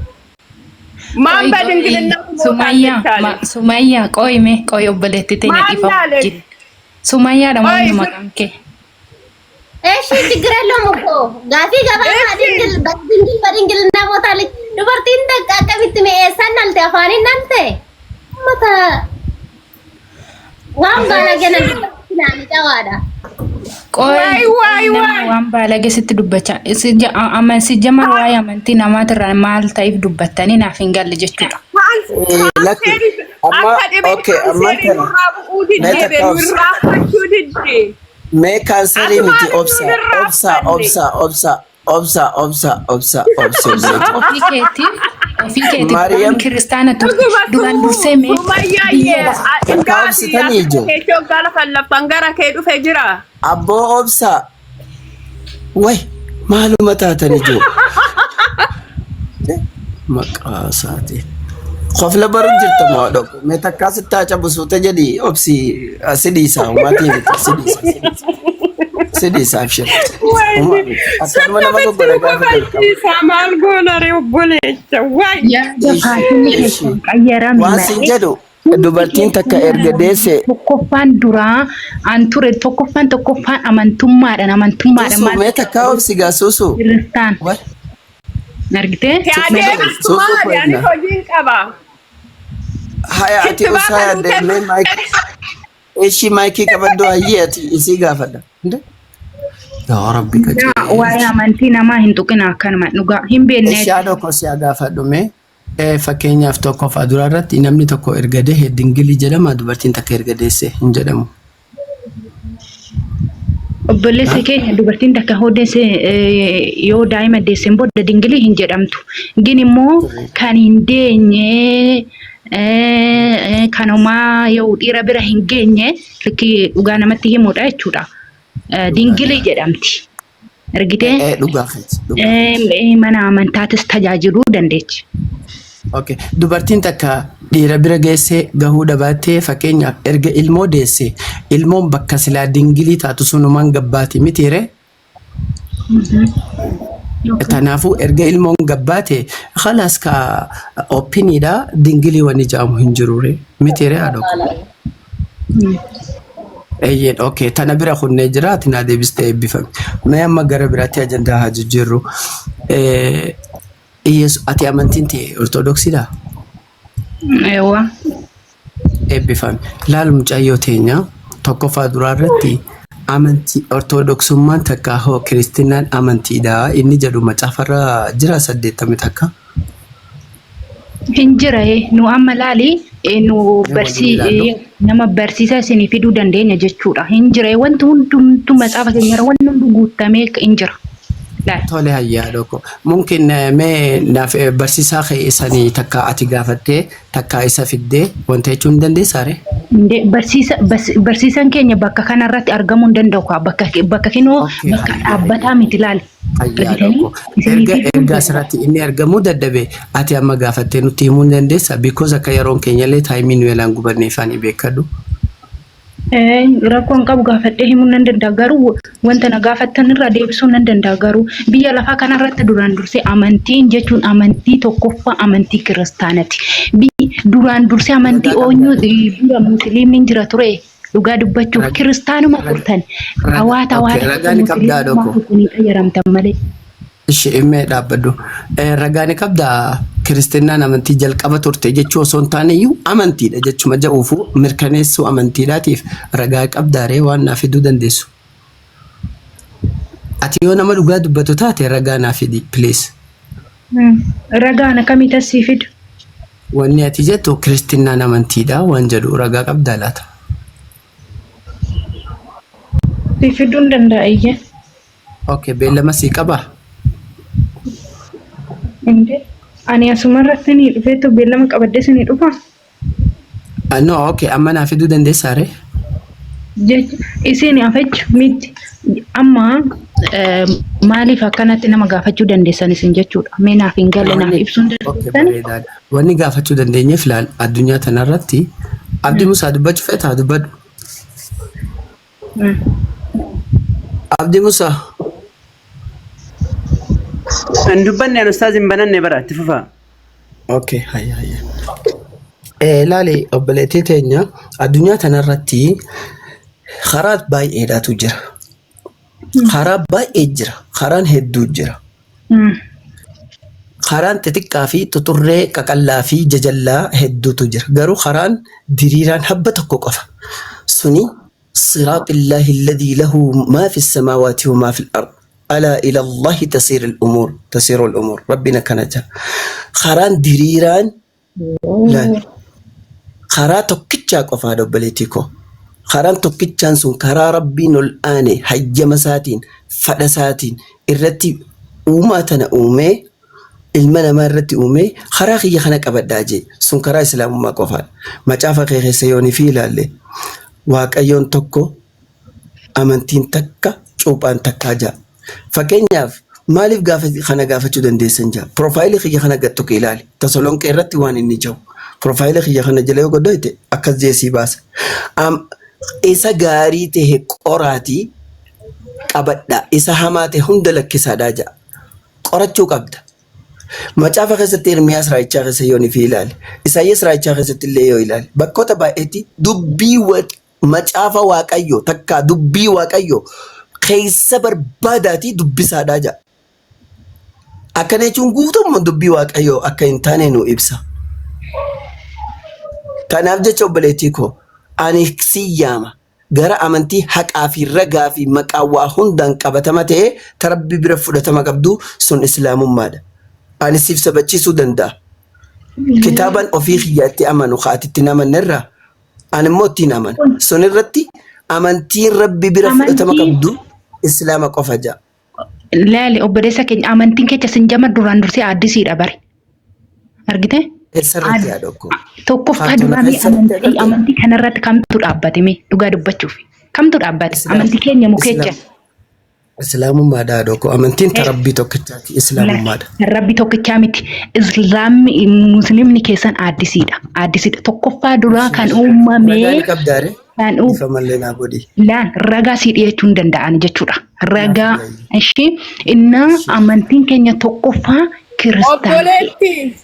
ማን Qoy qoy በድንግልና Sumayya ትሞታለች አለች? Sumayya qoy mee qoy obboleetti teenya ማን dhiifama አለች? wajjin. Sumayyaadha ቆይ moo maqaan kee? እሺ ችግር የለውም እኮ ጋፊ ገባባ እሺ ድንግል በድንግል በድንግልና ሞታለች። Dubartiin takka akkamitti mi'eessan nalte afaaniin nalte ummata waan baalagee namni cawaadha. Qoy ወይ ወይ nama ወይ waan baalagee sitti dubbachaa si jama waa'ee amantii namaatirraa maal ta'eef dubbattanii naaf hin galle jechuudha. Lakki amma Akka dhibee okay ammaan kaanserii tana nurraa bu'uu mee didde takka obsa nurraa fachuu didde. mee kaanserii miti Asumaan obsa nurraa obsa fanne. Obsa obsa obsa obsa obsa obsa obsa. Ofii keetiif waan Maariyaam kiristaana turte Dhuguma duraan dursee mee Sumayyaa biyya lafa takka ingaati obsitanii akka ijoo keechoo gaala fallaffan gara kee dhufe jira. Abboo obsa way maaluma taatan ijoo maqaa isaatiin. Qofla baru jirta moo dhokko mee takkaa sittaa cabusuute jedhi obsi si dhiisa umaatii miti si dhiisa si dhiisa abshir. Wayni Akkanuma nama sirna goggoda gaafa jalqabu. kofalchiisa maal goona ree obboleessa waay. Yaada Ishi faashinni ishi keessan qayyarame waan sin malee jedhu hundi dubartiin takka keessan erga deesse tokkoffaan duraa an ture tokkoffaan tokkoffaan amantummaadhaan amantummaadhaan Suusu maal mee takkaa obsi gaa suusu. Kiristaan Way argitee suusu Adeemtu suusu maali ani koyna. hojiin qaba. Haya ati Kittibaata usaa nuu yaadde mee maayikii ishii maayikii qabaddu hayyee ati isii gaafadha. Inde? Yaa Rabbi Waa'ee qajeelchi. amantii namaa hin tuqina akkanuma dhugaa hin beekne. Ishii haadha koo si haa gaafadhu mee fakkeenyaaf tokkoffaa duraa irratti namni tokko erga dehe dingilii jedhama dubartiin takka erga deesse hin jedhamu. Obboleessa keenya dubartiin takka hoo deesse yoo daa'ima deesseen booda dingilii hin jedhamtu. Gin immoo kan hin deenye kanumaa yoo dhiira bira hin geenye likkii dhugaa namatti himudha jechuudha. Dingilii jedhamti. Argitee Dhugaa keeti dhugaa keeti. Mana amantaatis tajaajiluu dandeechi. Okay. Dubartiin takka dhiira bira geessee gahuu dhabaattee fakkeenyaaf erga ilmoo deesse ilmoon bakka silaa dingilii taatu sunumaan gabbaati mitiire? Kanaafuu erga ilmoon gabbaate khalaas ka oppiniidha dingilii wanni jedhamu hin jirure mitiire haadha koo. Eeyyeen okay tana bira kunnee jira ati naa deebistee eebbifame. Mee amma gara biraatti ajandaa haa jijjiirru. Iyyeesu ati amantiin ta'e ortodoksiidhaa? Eewwa. Eebbifame. Laal mucayyoo teenya tokkoffaa duraa irratti amantii ortodoksummaan takka hoo kiristinaan amantiidha inni jedhu macaafarra jira 80 takka. Hin jira nu amma laali nu Mee waliin barsii ilaallu. Nama barsiisaa isinii fiduu dandeenya jechuudha. Hin jira wanti hundumtuu macaafa keenyarra wanti hundi guutamee hin jira. Laal. Tole hayyaa dhoko. Mumkin mee naaf barsiisaa kee isanii takka ati gaafattee takka isa fiddee wanta jechuu hin dandeessaa ree? Barsiisa barsiisaan keenya bakka kanarratti argamuu hin danda'u kaa bakka kinoo Okay bakka hayyaa dhaabbataa hayyaa. miti laal. Hayyaa Argitanii dhoko. isinii Erga fiduu hin erga danda'a. asirratti inni argamuu dadhabe ati amma gaafattee nutti himuu hin dandeessaa? Because akka yeroon keenya illee taayimii nu yalaan gubanne ifaanii beekadhu. Rakkoo hin qabu gaafadhee himuu nan danda'a garuu wanta na gaafattan irraa deebisuu nan danda'a garuu biyya lafaa kanarratti duraan dursee amantiin jechuun amantii tokkoffaa amantii kiristaanati. Duraan dursee amantii Ragaa oonyuu qabdaa? dura musliimni hin jira ture dhugaa dubbachuuf kiristaanuma turtan hawaata Okay hawaata ragaa ni qabdaa musliimummaa dhoko. turtanii xayyaramtan malee. Ishi imee dhaabbadhu. Ragaa ni qabdaa kiristinnaan amantii jalqaba turte jechuu osoo hin taane iyyuu amantiidha jechuma jedhuufu mirkaneessuu amantiidhaatiif ragaa qabdaa ree waan naa fiduu dandeessu. Ati yoo nama dhugaa dubbatu taate ragaa naa fidi please. Ragaan akkamii tasii fidu? Wanni ati jettu kiristinnaan amantiidha waan jedhu ragaa qabdaa laata? Si fiduu hin danda'a iyyee. Okay beellama sii qabaa? Inde ani asumarratti ni dhufeetu beellama qabadde ni dhufa. No okay amma naa fiduu dandeessaa ree? Jecha isin afechu miti. Amma maaliif akkanatti nama gaafachuu dandeessan isin jechuudha. Mee naaf hin galle naaf Wanni ibsuu hin okay, dandeessani? bareedaadha. Wanni gaafachuu dandeenyeef laal addunyaa tanarratti Abdi Musaa dubbachuu feetaa dubbadhu. Abdi Musaa. Hin dubbanne an ustaaz hin bananne bara itti fufaa. Okay, hayya hayya. Laali obboleettii teenya addunyaa tanarratti karaa baay'eedhaatu jira. Karaa baay'ee jira. Karaan hedduu jira. Karaan xixiqqaa fi xuxurree qaqallaa fi jajallaa hedduutu jira. Garuu karaan diriiraan habba tokko qofa. Suni siraaxillaahi alladhii lahu maa fi samaawaati wa maa fi al-ard. Alaa ila Allahi tasiirul umuur tasiirul umuur. Rabbiin akkana jedha. Karaan diriiraan laal karaa tokkichaa qofaadha obboleettii koo. Karaan tokkichaan sun karaa Rabbiin ol aane hayyama isaatiin fadha isaatiin irratti uumaa tana uumee ilma namaa irratti uumee karaa kiyya kana qabadhaa jee sun karaa islaamummaa qofaadha. Macaafa kee keessa yoonii fi ilaalle Waaqayyoon tokko amantiin takka cuuphaan takkaa ja'a. Fakkeenyaaf maaliif gaafa kana gaafachuu dandeessan ja'a. Piroofaayilii kiyya kana gad tuqi ilaali. Tasolonqee irratti waan inni jiru. Piroofaayilii kiyya kana jala yoo gad dhoyte akkas jee sii baasa. Am, isa gaarii ta'e qoraatii qabadhaa. Isa hamaa ta'e hunda lakkisaadhaa ja'a. Qorachuu qabda. Macaafa keessatti Ermiyaas raajichaa keessa yoo ni fi ilaali. Isaayyaas raajichaa keessatti illee yoo ilaali. Bakkoota baay'eetti dubbii macaafa Waaqayyoo takkaa dubbii Waaqayyoo keessa barbaadaatii dubbisaadhaa jedha. Akkana jechuun guutummaan dubbii Waaqayyoo akka hin taane nu ibsa. Kanaaf jecha obboleettii koo ani si yaama gara amantii haqaa fi ragaa fi maqaa waa hundaan qabatama ta'ee ta Rabbi bira fudhatama qabdu sun islaamummaadha. Ani siif sabachiisuu danda'a. Kitaaban ofii kiyyaa itti amanu ka ati itti hin amanne irraa Ani immoo ittiin amana. Sun irratti amantiin Rabbi bira fudhatama Amantii qabdu Islaama qofa ja'a. laali obboleessa keenya amantiin kecha sin jama duraan dursee addisiidha bari. Argite? Eessarratti yaada koo? Tokkoffaa Faatuna duraa mee eessarratti amantii agartee? amantii kanarratti kamtu dhaabbate mee dhugaa dubbachuuf kamtu dhaabbate Islaam. amantii keenya moo kecha? Islaam. Islaamummaadha haadhoo koo. Amantiin ta Rabbii tokkichaati. Islaamummaadha. Kan Rabbi tokkichaa miti. Islaamni muslimni keessan aaddisiidha. Aaddisiidha. Tokkoffaa duraa kan Ragaa uumame ni qabdaare? kan Ifa mallee naa godhi. laan ragaa sii dhiyeechuu hin danda'an jechuudha. Ragaa Naaf yaayyi. ishee innaa amantiin keenya tokkoffaa kiristaana. Obboleetti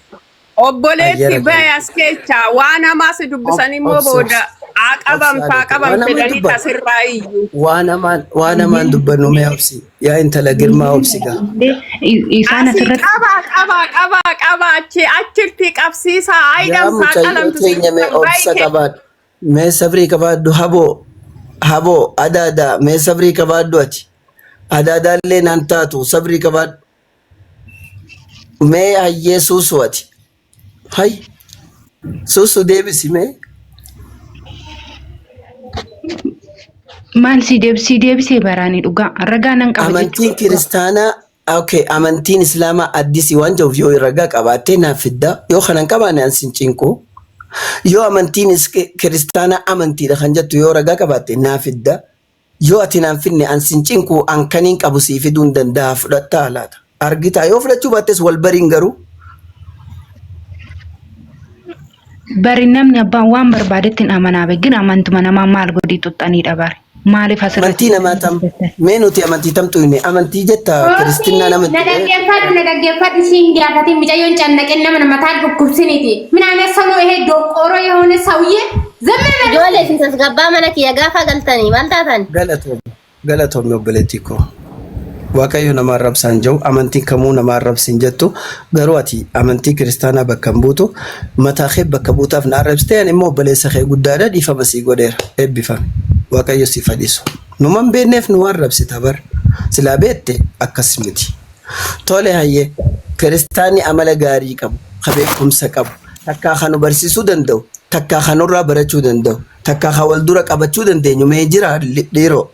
obboleetti Ayyara bahe as keessa waan hamaa si dubbisan immoo Obsi booda obsi. haa Obsi qabamtaa haadha koo. Waan qabamte hamaan jedhanii dubbannu. tasirraa iyyu. Waan hamaan waan hamaan dubbannu mee obsi. Yaa intala girmaa obsi gaa. Isaan Asii asirratti qabaa qabaa qabaa qabaa achi achirti qabsiisaa Yaa ayidhamtaa mucayyoo qalamtu teenya mee obsa qabaadhu. Mee sabrii qabaadhu haboo haboo adaadaa mee sabrii qabaadhu ati. Adaadaallee naan taatu sabrii qabaadhu. Mee hayyee suusu ati. Hay suusu deebisi mee. Maal si deebisii deebisee baraanii dhugaa ragaa nan qaba Amantiin jechuudha. kiristaanaa okay, amantiin islaamaa addisii waan jiruuf yoo ragaa qabaattee naaf fidda yoo kana hin qabaanne an sin cinqu yoo amantiin kiristaanaa amantiidha kan jettu yoo ragaa qabaatte naaf fidda Yoo ati naan finne an sin cinquu an kaniin qabu sii fiduun danda'a fudhattaa laata? Argitaa yoo fudhachuu baattes wal bariin garuu. Bari namni abbaan waan barbaadetti hin amanaa be gin amantuma namaa maal godhii xuxxaniidha bari maaliif asirratti Amantii namaa tam mee nuti amantii tam tuyne amantii jetta kiristinnaan Na amantii dhaggeeffadhu na dhaggeeffadhu ishiin gaafatin mucayyoon cannaqeen nama mataa dhukkubsiniiti. Min aynet ሰው ነው ይሄ ዶቆሮ የሆነ ሰውዬ ዝም በል። Ijoollee isin tasgabbaa mana kiyya gaafa galtanii maal taatan? Galatoomi galatoomi obboleettii koo. Waaqayyo nama arrabsaan jiru amantiin kamuu nama arrabsin jettu garuu ati amantii kiristaanaa bakka hin buutu mataa kee bakka buutaaf na arrabsite ani immoo obboleessa kee guddaadha dhiifama sii godheera eebbifame Waaqayyo siif fadhisu numa hin beekneef nu arrabsita bar silaa beekte akkas miti. Tole hayyee kiristaanni amala gaarii qabu ka beekumsa qabu takkaa ka nu barsiisuu danda'u takkaa ka nurraa barachuu danda'u takkaa ka wal dura qabachuu dandeenyu mee jira dhiiroo.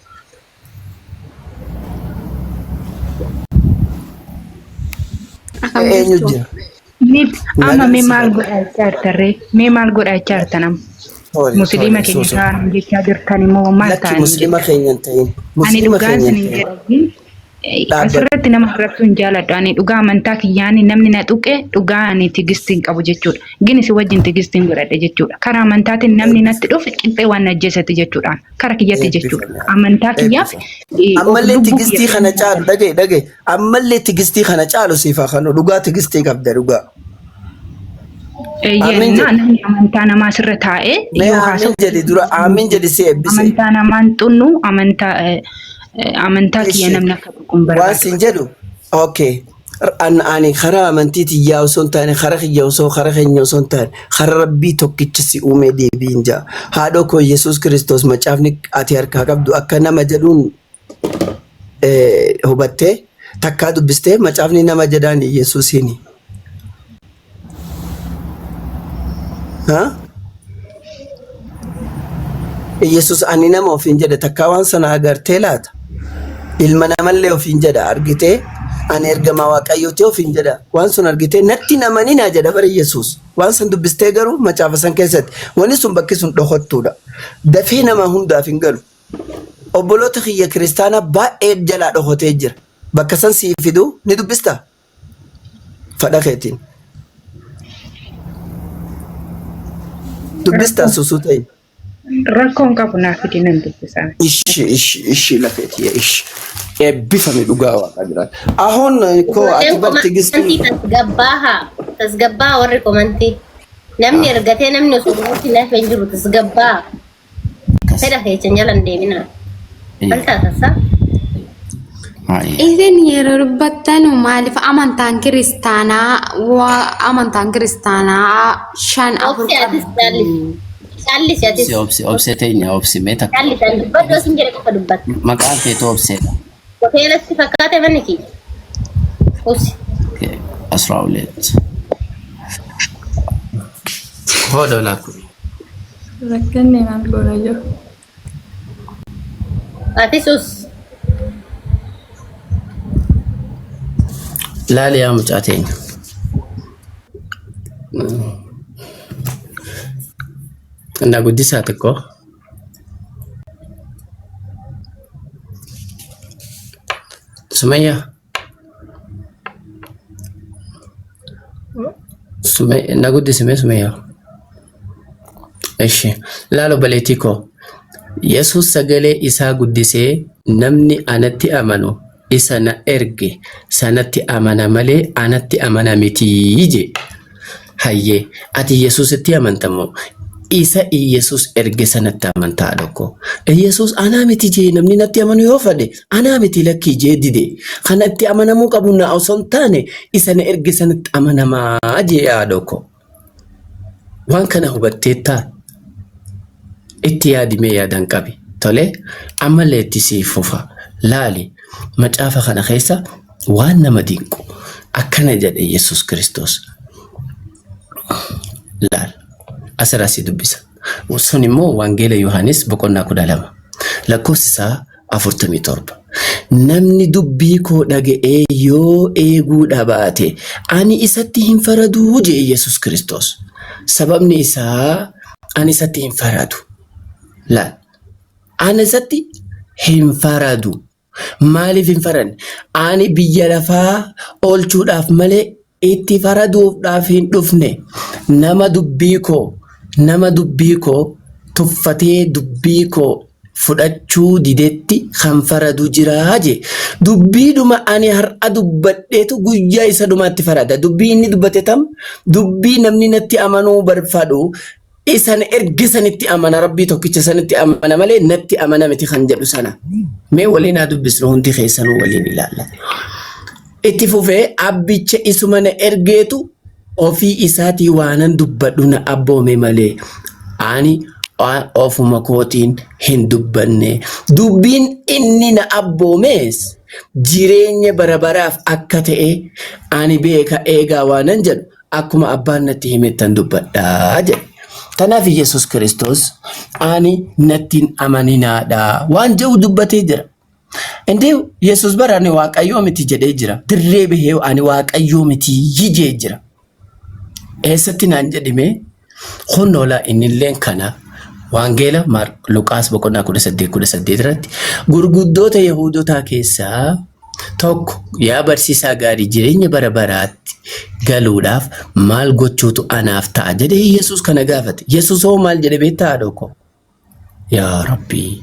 Akkam Eenyu jirtu? jira? Mee amma Nagaan mee si maal godha. godhaa jechaa jirta ree? Mee maal godhaa jechaa jirta nama? Sorry, Musliima sorry, keenya so sorry. ta'an jechaa jirtan immoo maal Lakki ta'anii muslima jettan? keenya hin ta'in. Ani Muslima dhugaa keenya hin isinin ta'in. jedha. Dhaabbadhu. Asirratti nama arrabsuu hin jaaladhu. Ani dhugaa amantaa kiyyaani namni na tuqe dhugaa ani tigistii hin qabu jechuudha. Gin isin wajjin tigistiin godhadhe jechuudha. Karaa amantaatiin namni natti dhufe qixxee waan na ajjeesatti jechuudhaan. Kara kiyyatti jechuudha. Eebbifame. Amantaa kiyyaaf Eebbifame. of Ammallee lubbuu kiyya tigistii kana caalu dhagaye dhagaye. Ammallee tigistii kana caalu siif haa kennu. Dhugaa tigistii qabda dhugaa. Amiin Eeyyee jedhi. namni amantaa namaa sirra taa'ee Mee yoo amiin haasa'u jedhi dura amiin jedhi si eebbise. amantaa namaan xunnu amantaa amantaa kiyya Ishi. namni akka tuqu hin Waan barbaadu. siin jedhu okay. Ani karaa amantii tiyyaa osoo hin taane karaa kiyya osoo karaa keenya osoo hin taane karaa rabbii tokkicha si uumee deebiin ja'a. Haadhoo koo Yesuus Kiristoos macaafni ati harkaa qabdu akka nama jedhuun hubattee takkaa dubbistee macaafni nama jedhaan Yesuusiini. Ha? Yesuus ani nama ofiin jedhe takkaa waan sana agartee laata? Ilma namallee ofiin jedha argitee ani ergamaa waaqayyooti ofiin jedha waan sun argitee natti namaninaa jedha bara Yesuus. Waan san dubbistee garuu macaafa san keessatti wanni sun bakki sun dhokattuudha. Dafee nama hundaaf hin galu. Obboloota kiyya kiristaanaa baay'ee jalaa dhokatee jira. Bakka san sii fidu ni dubbistaa? Fadha keetiin. Dubbistaa susuu ta'in. Rakkoon qabu naaf fidi nan dubbisa. Ishi ishi ishi lafeeti ishi. Eebbifame dhugaa waaqa jiraata. Ahoon koo ati Ijoolleen bar tigistiin. komantii tasgabbaahaa. Tasgabbaa warri komantii. Namni ergatee namni osoo duratti lafa hin jiru tasgabbaa. Fedha keessan jala hin deeminaa. Maal taatasa? Isin yeroo dubbattanu maaliif amantaan kiristaanaa waa amantaan kiristaanaa shan afur Obsi atis qabdi. caallis. Caallis atis. Obsi obsi obsee teenya obsi mee takka. Caallis an dubbadhu osin jedhe qofa dubbatta. Maqaan keetu obseedha. Hoteelatti fakkaate manni kiyya. Obsi. አስራ ሁለት ሆዶ ላኩ Rakkanne maal goona jiru. Atis us. Laali yaa mucaa teenya. Na guddisaa xiqqoo. Sumayya. Na guddisi mee Sumayya. Ishi laal obboleettii koo. Yesuus sagalee isaa guddisee namni anatti amanu isa na erge sanatti amana malee anatti amana mitii jee. Hayyee ati Yesuusitti amanta moo isa Iyesuus erge sanatti amantaa tokko? Iyesuus anaa miti jee namni natti amanu yoo fadhe anaa miti lakkii jee dide. Kan itti amanamuu qabu na osoo hin taane isa na erge sanatti amanamaa jee yaadoo koo. Waan kana hubatteettaa? Itti yaadi mee yaadan qabi. Tole ammallee itti siif fufa. Laali macaafa kana keessa waan nama dinqu akkana jedhe Yesuus Kiristoos. Laal asirraa si dubbisa. Sun immoo Wangeela Yohaannis boqonnaa 12 lakkoofsi isaa 47. Namni dubbii koo dhaga'ee yoo eeguu dhabaate ani isatti hin faraduu jedhe Yesuus Kiristoos. Sababni isaa ani isatti hin faradu. Laal ani isatti hin faradu. Maaliif hin faranne? Ani biyya lafaa oolchuudhaaf malee itti faraduudhaaf hin dhufne. Nama dubbii koo nama dubbii koo tuffatee dubbii koo fudhachuu didetti kan faradu jiraa jee. Dubbiidhuma ani har'a dubbadheetu guyyaa isa dhumaatti farada. Dubbii inni dubbate tam dubbii namni natti amanuu barfadhu isan erge sanitti amana rabbii tokkicha sanitti amana malee natti amana miti kan jedhu sana. Mee waliin haa dubbisnu hundi keessanuu waliin ilaalla. Itti fufee abbicha isuma na ergeetu ofii isaatii waanan dubbadhu na abboome malee ani ofuma kootiin hin dubbanne. Dubbiin inni na abboomes jireenya bara baraaf akka ta'e ani beeka eegaa waanan jedhu akkuma abbaan natti himettan dubbadhaa jedhe. Kanaaf Yesuus Kiristoos ani natti hin amaninaadha waan jedhu dubbatee jira. Indee Yesuus bara ani waaqayyoo miti jedhee jira. Dirree bahee ani waaqayyoo miti jee jira. Eessatti naan jedhime kunnoolaa innilleen kana Wangeela Luqaas boqonnaa 18 18 irratti gurguddoota Yahuudotaa keessaa tokko yaa barsiisaa gaarii jireenya bara baraatti galuudhaaf maal gochuutu anaaf ta'a jedhee Yesuus kana gaafate. Yesuus hoo maal jedhe beektaa haadhoo koo? Yaa Rabbii.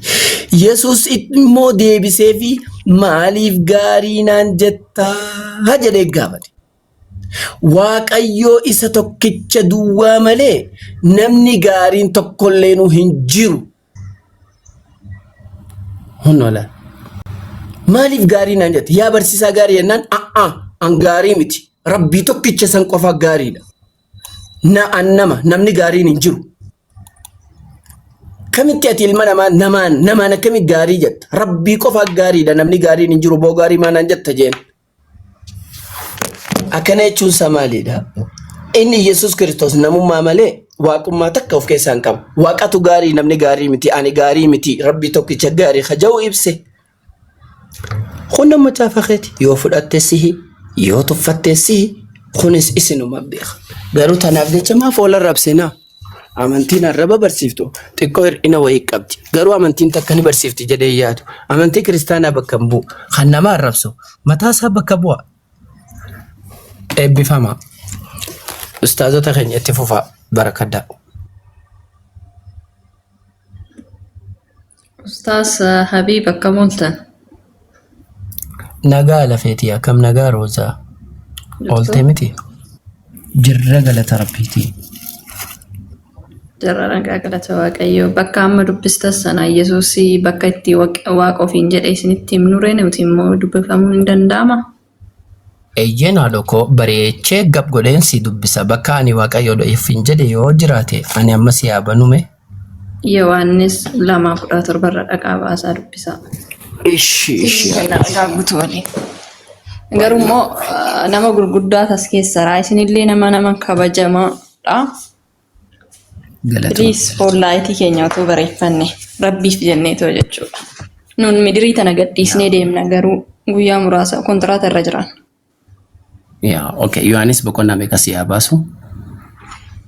Yesuus immoo deebisee fi maaliif gaarii naan jettaa jedhee gaafate. Waaqayyoo isa tokkicha duwwaa malee namni gaariin tokkolleenuu hin jiru. Hunnola. Maaliif gaarii naan jette? Yaa barsiisaa gaarii jennaan a'a an gaarii miti. Rabbii tokkicha san qofa gaariidha. Na an nama namni gaariin hin jiru. Kamitti ati ilma namaa namaan namaan akkamitti gaarii jetta? Rabbii qofa gaariidha namni gaariin hin jiru boo gaarii maa naan jetta jeen. Akkana jechuun isaa maalidha? Inni Yesuus Kiristoos namummaa malee waaqummaa takka of keessaa hin qabu. Waaqatu gaarii namni gaarii miti ani gaarii miti rabbi tokkicha gaarii haja'u ibse. Kun nama macaafa keeti yoo fudhatte sihi yoo tuffatte sihi kunis isinuma beeka. Garuu tanaaf jecha maaf wal arrabsinaa? Amantiin arraba barsiiftu xiqqoo hir'ina wayii qabdi. Garuu amantiin takka ni barsiifti jedhee hin yaadu. Amantii kiristaanaa bakka hin bu'u. Kan nama arrabsu mataa isaa bakka bu'a. Eebbifama. Ustaazota keenya itti fufaa barakaddaa. Ustaaz Habiib akkam ooltan? Nagaa lafeetii akkam nagaa roozaa. Ooltee miti? Jirra galata rabbiitii. Jirra nagaa galata Waaqayyoo. Bakka amma dubbistan sana Yesuus bakka itti Waaqa ofiin jedhe isinitti himnuree nuti immoo dubbifamuun hin danda'ama? Eeyyeen haadho koo bareechee gab godheen si dubbisa bakka ani waaqayyoodha ofiin jedhe yoo jiraate ani amma si haa banume. Yohaannis 2:17 irra dhaqaa baasaa dubbisaa. Ishi ishi. Kennaa dhagaa guutuu waliin. Garuu immoo nama gurguddaa tas keessara isinillee nama nama kabajamaadha. Galatoomi. Please follaayitii keenya otoo bareeffanne rabbiif jenneetoo jechuudha. Nun midirii tana gadhiisnee deemna garuu guyyaa muraasa kontiraata irra jiran. Yaa okay Yohaannis boqonnaa meeqa si haa baasu?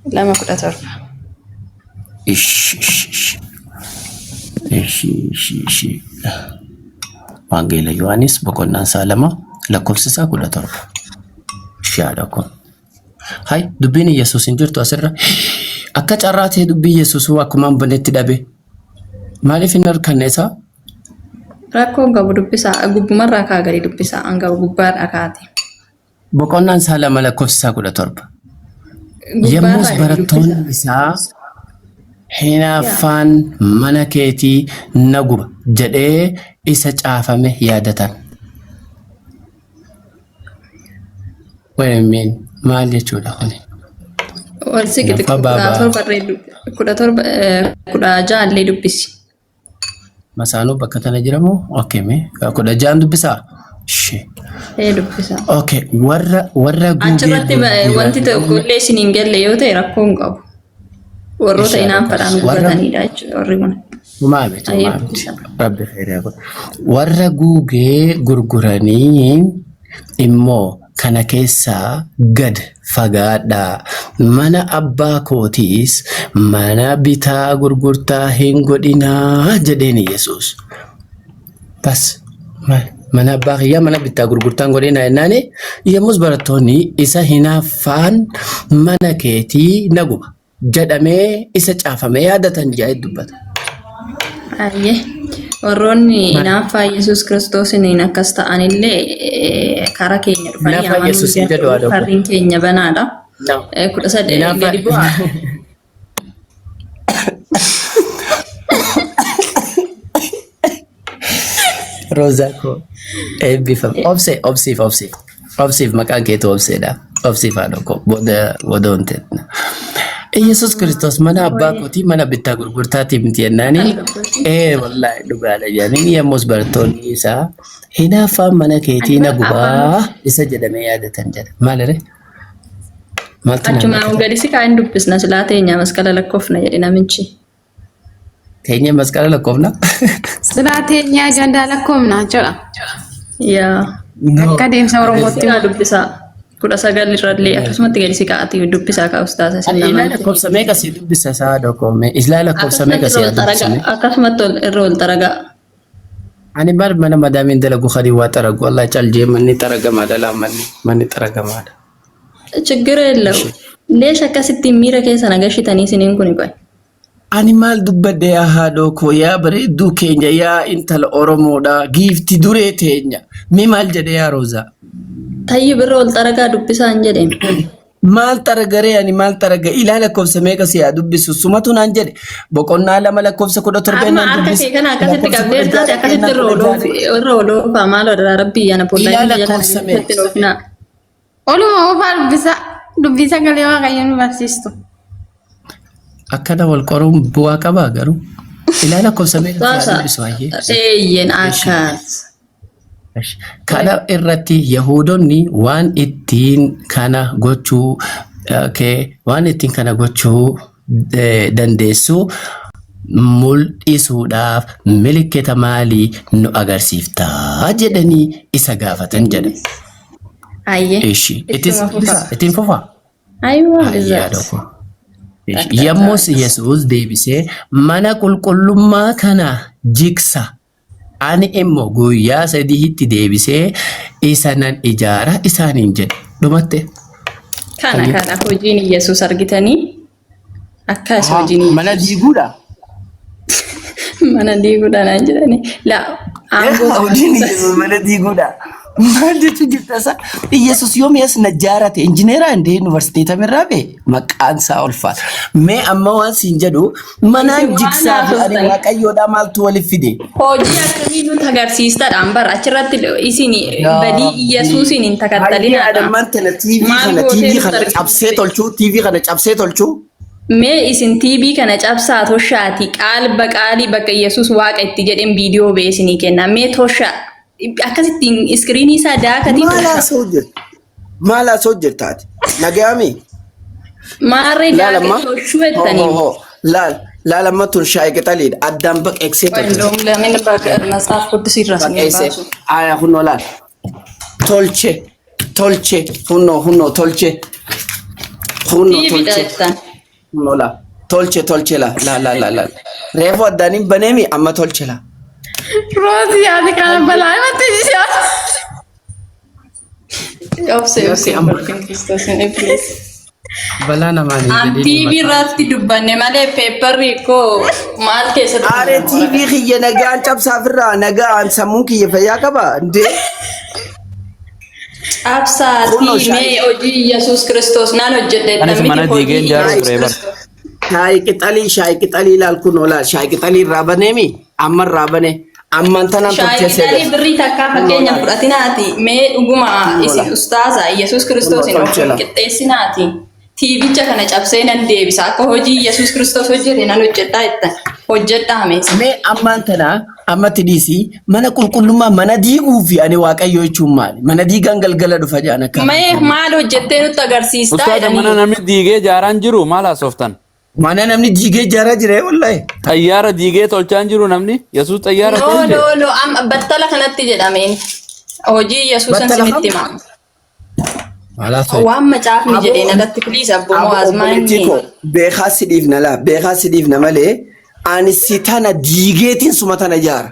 2:17. Ish ish ish. Ishi ishi ishi. Wangeela Yohaannis boqonnaan isaa 2 lakkoofsi isaa 17. Ishi haadha kun. Hay dubbiin Yesuus hin jirtu asirra. Akka carraa ta'e dubbii Yesuus akkuma hin banetti dhabe. Maaliif hin harkanne isaa? Rakkoon qabu dubbisaa gubbumarraa kaa gadi dubbisaa hanga gubbaarraa kaate. Boqonnaan isaa 2 lakkoofsi isaa 17. Yommus Gubbaarraa gadi barattoonni dubbisaa. isaa hinaaffaan mana keetii na guba jedhee isa caafame yaadatan. Wait a minute. Maal jechuudha kuni? Wal siqi Hinaaffaa xiqqoo kudha baabaa. torba illee 16 illee dubbisi. Masaanuu bakka tana jiramoo? Okay mee 16n dubbisaa? Ishee. Ee dubbisaa. Okay warra warra guugee Achirratti wanti tokko illee isin hin galle yoo ta'e rakkoo hin qabu. Warroota Inshallah. inaanfadhaan Warra gubatanidha jechuudha warri kun. Humaa miti Ayyee humaa miti. dubbisaa. Rabbi khairii haa godhu. Warra guugee gurguranii immoo kana keessaa gad fagaadhaa. Mana abbaa kootiis mana bitaa gurgurtaa hin godhinaa jedheen Yesuus. Bas mana abbaa kiyyaa mana bittaa gurgurtaa hin godhinaa jennaani yommus barattoonni isa hinaaffaan mana keetii na guba jedhamee isa caafamee yaadatan jedhee dubbata. Ayyee. Warroonni hinaaffaa Yesuus Kiristoosiin akkas ta'anillee karaa keenya dhufanii Hinaaffaa amanuu Yesuus hin jedhu danda'u. haadha koo. Karriin keenya banaadha. No. 13 Hinaaffaa gadi bu'aa. Roozaa koo eebbifam. Obse obsiif obsiif. Obsiif maqaan keetu obseedha. Obsiif haadha koo booda booda wanti. Yesuus Kiristoos mana abbaa kootii mana bittaa gurgurtaatii miti jennaani. Ee wallaahi dhugaadha jedhanii yommus barattoonni isaa hinaaffaan mana keetii na gubaa isa jedhamee yaadatan jedha. Maalire? Maaltu naan Achumaan rakkata? gadi si kaa'in dubbisna silaa teenya masqala lakkoofna jedhe namichi. Teenya masqala lakkoofna? Silaa teenyaa ajandaa lakkoofna jechuudha. Yaa. No. Akka deemsa Oromootti. Sikaa dubbisaa. 19 irrallee akkasumatti gadi siqaati dubbisaa kaa ustaasa isin Ani ilaa lamaan. lakkoofsa meeqa si dubbisa isaa dokoome? Ilaa lakkoofsa meeqa si Akkasumatti irra ol dubbisame? xaragaa. Akkasumatti irra ol xaragaa. Ani bar mana madaamiin dalagu kadii waa xaragu. Allah caljee manni xaragamaadha laa manni manni xaragamaadha. Chiggir yellaw. Leesh akkasittiin miira keessa nagashitanii isiniin kuni qoy. Ani maal dubbadhe yaa haadhoo koo yaa bareedduu keenya yaa intala Oromoodha giifti duree teenya. Mee maal jedhe yaa Roozaa? Tayyib irra ol xaragaa dubbisaa hin jedheen. Maal xaragaree ani maal xaraga ilaa lakkoofsa meeqa si haa dubbisu sumatu naan jedhe boqonnaa 2 lakkoofsa 17 Amma naan harka dubbise kee kana akkasitti lakkoofsa qabdee 16 taate akkasitti naan irra 16 oloofi irra oloofaa maal adaraa rabbii yana ilaa pollaatiin jala lakkoofsa meeqa akkasitti oofnaa. Oluma oofaa dubbisa. Dubbii sagalee Waaqayyoo nu barsiistu. Akkana wal qoruun bu'aa qabaa garuu ilaa lakkoofsa meeqa si haa Baasa dubbisu hayyee. eeyyen Eshi. akkas. Kana irratti Yahuudonni waan ittiin kana gochuu okay, waan ittiin kana gochuu dandeessu mul'isuudhaaf milikkita maalii nu agarsiifta jedhanii isa gaafatan jedhe. Hayyee. Ishi, ittis Ittuma fufaa. ittiin fufaa. Aywa Hayyaa bizaat. tokko. Yommus Yesuus deebisee mana qulqullummaa kana jigsa Ani immoo guyyaa sadiitti deebisee isa nan ijaara isaaniin jedhe. Dhumatte. Kana Hayyee. kana hojiin Yesuus argitanii akkas Ahaa, hojiin mana Yesuus diiguudha. mana diiguudha naan jedhanii la aangoo Hojiin Yesuus mana diiguudha. Maal jechuu jirta isa? Yesuus yoom as najjaarate? Injineeraa indee yuunivarsiitii tamirraa bee maqaan isaa ulfaata. Mee amma waan siin jedhu manaan Isin waan jigsaa fi ani haasoftan. waaqayyoodhaa maaltu waliif fide? Hojii akkamii nutti agarsiistadhaan bara achirratti isin Yaa badii Rabbii. Yesuusiin hin Hayyee takattalinaadha. adammaan tana TV Maal kana gootee TV nutti kana cabsee argisiiste? tolchuu TV kana cabsee tolchuu. Mee isin TV kana cabsaa toshaati qaalba qaalii bakka Yesuus waaqa itti jedheen viidiyoo ba'ee isinii kenna. Mee toshaa akkasittiin iskiriinii isaa daakatii Maal toshaa. haasa'u jirta? Maal haasa'u jirta ati? Nagayaami? Maarree Laal daakee amma. toshuu Ho ho jettanii. ho. Laal laal amma tun shaayii qixaliidha. Addaan baqeeksee tolche. እንደውም ለምን መጽሐፍ ቅዱስ ይራስ Baqeessee. Aya kunoo laal. Tolche. Tolche. Kunoo kunoo tolche. Kunoo ቲቪ tolche. jettan Kunoo laal. Tolche tolche laa laa laa laa laa. Reefu addaan hin baneemi amma tolche laa. Roozii yaada kana balaa himatti jishaa. Obse obse Amma barkin Kiristoosin please. balaa namaan hin An jedhin TV maqaa. irratti dubbanne malee peepparri koo maal keessatti Aaree TV kiyya nagaan cabsaafirraa nagaan sammuun kiyya fayyaa qaba. Indee. Cabsaatii Kunoo mee shaayii hojii Yesuus Kiristoos naan hojjedhe Anis miti mana hojii diigeen ijaaruu Yesuus ture bar. Kiristoos. Shaayii qixalii shaayii qixalii laal kunoo laal shaayii qixalii irraa baneemi amma irraa bane ammaan tanaan Shaayii tolchee qixalii seegas. birrii takkaa Kunoo fakkeenya laal fudhatinaati mee dhuguma kunoo isin laal ustaaza Yesuus kunoo Kiristoosin of tolchee hin laal. qixxeessinaati. Tiivicha kana cabsee nan deebisa akka hojii Yesuus Kiristoos hojjete nan hojjedhaa jettan hojjedhaa mees. Mee ammaan tana ammatti dhiisii mana qulqullummaa mana diiguu fi ani waaqayyo jechuun maali? Mana diigaan galgala dhufa jedhan akka Mee afaan maal hojjettee nutti agarsiistaa Ustaaza mana jedhanii. namni diigee ijaaraan jiru maal haasoftan? Mana namni diigee ijaaraa jira wallahi. Xayyaara diigee tolchaan jiru namni? Yesuus xayyaara No tolche? no no amma battala kanatti jedhameen hojii Yesuusan Battala sinitti kam? hima. Maal haasofta? Waan macaafni Aboo jedheen alatti please abboo Abo obboleettii mo'aazmaanni. koo beekaa si dhiifna laa beekaa si dhiifna malee ani si tana diigeetiin suma tana ijaara.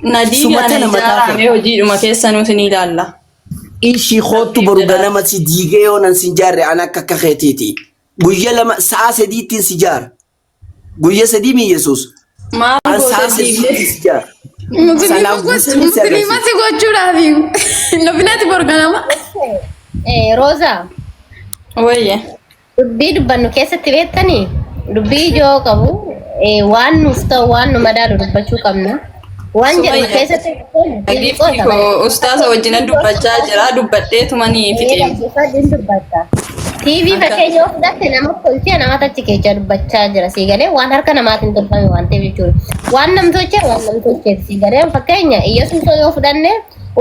Na Suma diigaa na tana mataa ijaaraa kee. mee hojiidhuma keessanuu sin ilaalla. Ishii koottu Rabbiif boru jedhaa. ganama si diigee yoo nan sin jaarre an akka akka keetiiti. Guyya 2 sa'a sadiittiin si jaara. Guyya sadii mi Yesuus? Maal An gootee sa'a diigdee? sadiittiin si jaara. Musliima Sanaaf goch guutuu si musliima agarsiisa. si gochuudhaaf hin dhufinaati borganama. Roozaa Wayye. dubbii dubbannu keessatti beektanii dubbii ijoo qabu waan nuuf ta'u waan nu madaalu dubbachuu qabna. Waan jedhu Sumayya. keessatti Giiftii koo ustaasa wajjinan dubbachaa jira dubbadhee tumanii fixeen. Dhaggeeffadhu dubbatta. TV Akka fakkeenya yoo fudhatte nama tolchee namatu achi keessa dubbachaa jira sii galee waan harka namaatiin tolfame waan ta'eef jechuudha. Waan nam tolchee waan nam tolcheef sii galee fakkeenya Iyyasuus yoo fudhanne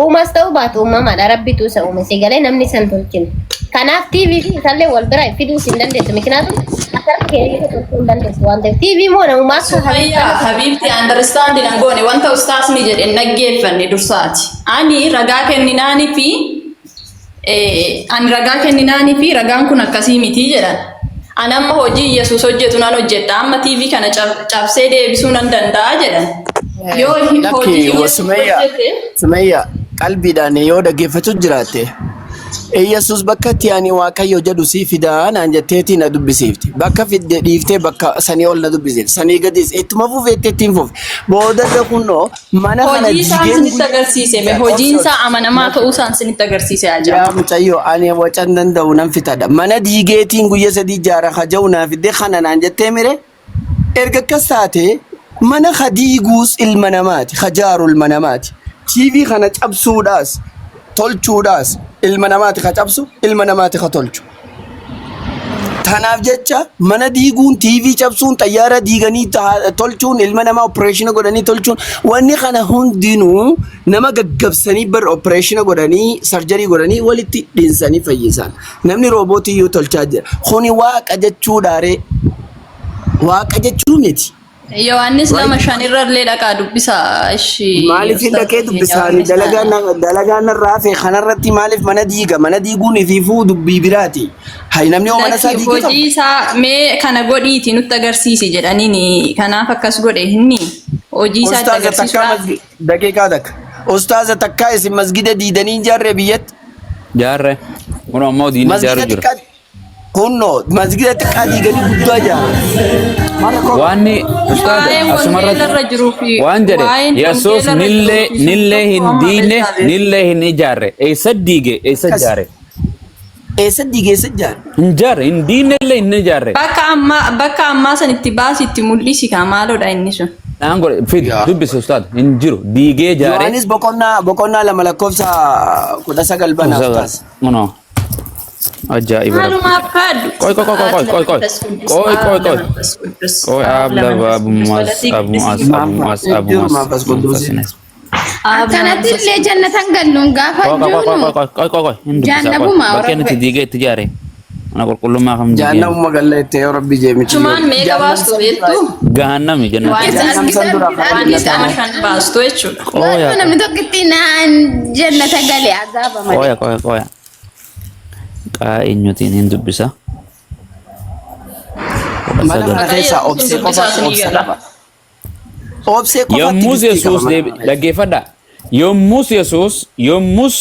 uumas ta'uu baatu uumamaadha rabbitu isa uume sii galee namni isa hin tolchine. Kanaaf TV fi isallee wal bira fiduus hin dandeessu mikinaatu akka harka keenya tolchuu hin dandeessu waan ta'eef TV immoo namummaa akka Sumayya habiibti understand nan goone wanta ustaasni jedhe hin dhaggeeffanne dursaati. Ani ragaa kenninaanii fi Ani ragaa kenninaanii fi ragaan kun akkasii miti jedhan. Ani amma hojii Yesuus hojjetu nan hojjedha. Amma TV kana cabsee deebisuu nan danda'a jedhan. Yoo hojii Lakki Yesuus Sumayya hojjete Sumayya qalbiidhaan yoo dhaggeeffachuu jiraatte Iyyasuus bakka itti ani Waaqayyo jedhu sii fidaa naan jetteetii na dubbisiifti. Bakka fidde dhiiftee bakka sanii ol na dubbisiifti. Sanii gadis ittuma fufeetti ittiin fufe. Boodarra kunoo mana kana hojii isaan diigeen sinitti agarsiise mee hojiin isaa amanamaa ta'uu isaan sinitti agarsiise Yaa ajaa'iba. mucayyoo ani wacan danda'u nan fitadha. Mana diigeetiin guyya sadii jaara haja'u naa fidde kana naan jettee mire erga akkas taate mana ka diiguus ilma namaati ka jaaru ilma namaati. TV kana cabsuudhaas tolchuudhaas ilma namaati ka cabsu ilma namaati ka tolchu. Tanaaf jecha mana diiguun, TV cabsuun, xayyaara diiganii tolchuun, ilma namaa opereeshina godhanii tolchuun wanni kana hundinuu nama gaggabsanii bar opereeshina godhanii sarjarii godhanii walitti dhiinsanii fayyisan. Namni roobootii iyyuu tolchaa jira. Kuni waaqa jechuudhaaree waaqa jechuu miti. Yohaannis 2:5 irra illee dhaqaa dubbisaa. Ishi Maaliif hin ustaaza dhaqee keenya dubbisaani Yohaannis dalagaa dalagaa narraa hafe kanarratti maaliif mana diiga mana diiguun ifiifuu dubbii biraati. Hay namni hoo mana isaa Lakki diige hojii qaba. isaa mee kana godhiiti nutti agarsiisi jedhaniini kanaaf akkas godhe inni hojii isaa itti Ustaaza takkaa agarsiisuudhaaf. masgi daqiiqaa takka. Ustaaza takkaa isin masgida diidanii hin jaarree biyyatti. Jaarre. Kun ammoo diinni Masgida jaaru jira. xiqqaa Kunno masgida xiqqaa diiganii guddaa ijaaran. Maal rakkoo qaba? Waanni ustaaza Waa'een asumarratti wangeela irra jiruu fi waan jedhe waa'een Yesuus wangeela irra nillee jiruu fi sun nillee tokko hin amma diine beektaa beeku. nillee hin ijaarre eessa diige eessa Akkas. ijaare Eessa diige eessa ijaare? hin ijaarre hin diine illee hin ijaarre Bakka ammaa san itti baasi itti mul'isi kaa maaloodha inni sun. naan godhe fidi Yaa. dubbise ustaaza hin jiru diigee ijaare Yohaannis boqonnaa 2 lakkoofsa 19 bana Ustaaza ustaaz. kunoo Ajaa'iba rabbi. Maalumaaf kaaddu. Qoy qoy qoy qoy qoy qoy Manfas Qudus, qoy Aab qoy qoy ለመንፈስ ቅዱስ፣ qoy አብ aab laba ለመንፈስ abu ቅዱስ muas ወለቲ abu ቅዱስ muas abu muas abu Jiru muas manfas qudduusi. manfasines. አብ Akkanatti ለመንፈስ illee jannatan galluun gaafa Qoy qoy qoy juunu qoy qoy qoy qoy hin dubbisaa qoy jaannabuma bakkeen itti warra diigee itti ijaare mana qulqullummaa kam diigeen Jaannabuma galla itti yoo rabbi jee miti yoo. Chumaan meeqa Jaannam baastu san dura beektu? gahannami jannati Yohaannis jaannam san dura karaa Yohaannis jannataa. 2:5 baastu jechuudha. qoya Garuu namni tokko itti naan jannata gale azaaba malee. qoya qoya qoya qaa eenyutiin hin dubbisa kudha Mana sagal kana Maqaa keessaa Yesuusin obsee dubbisaa qofaatu isinii obsa gala. qaba. Obsee qofaatti Yommus giftii qaba Yesuus mana deebi kana keessa. dhaggeeffadha. Yommus Yesuus yommus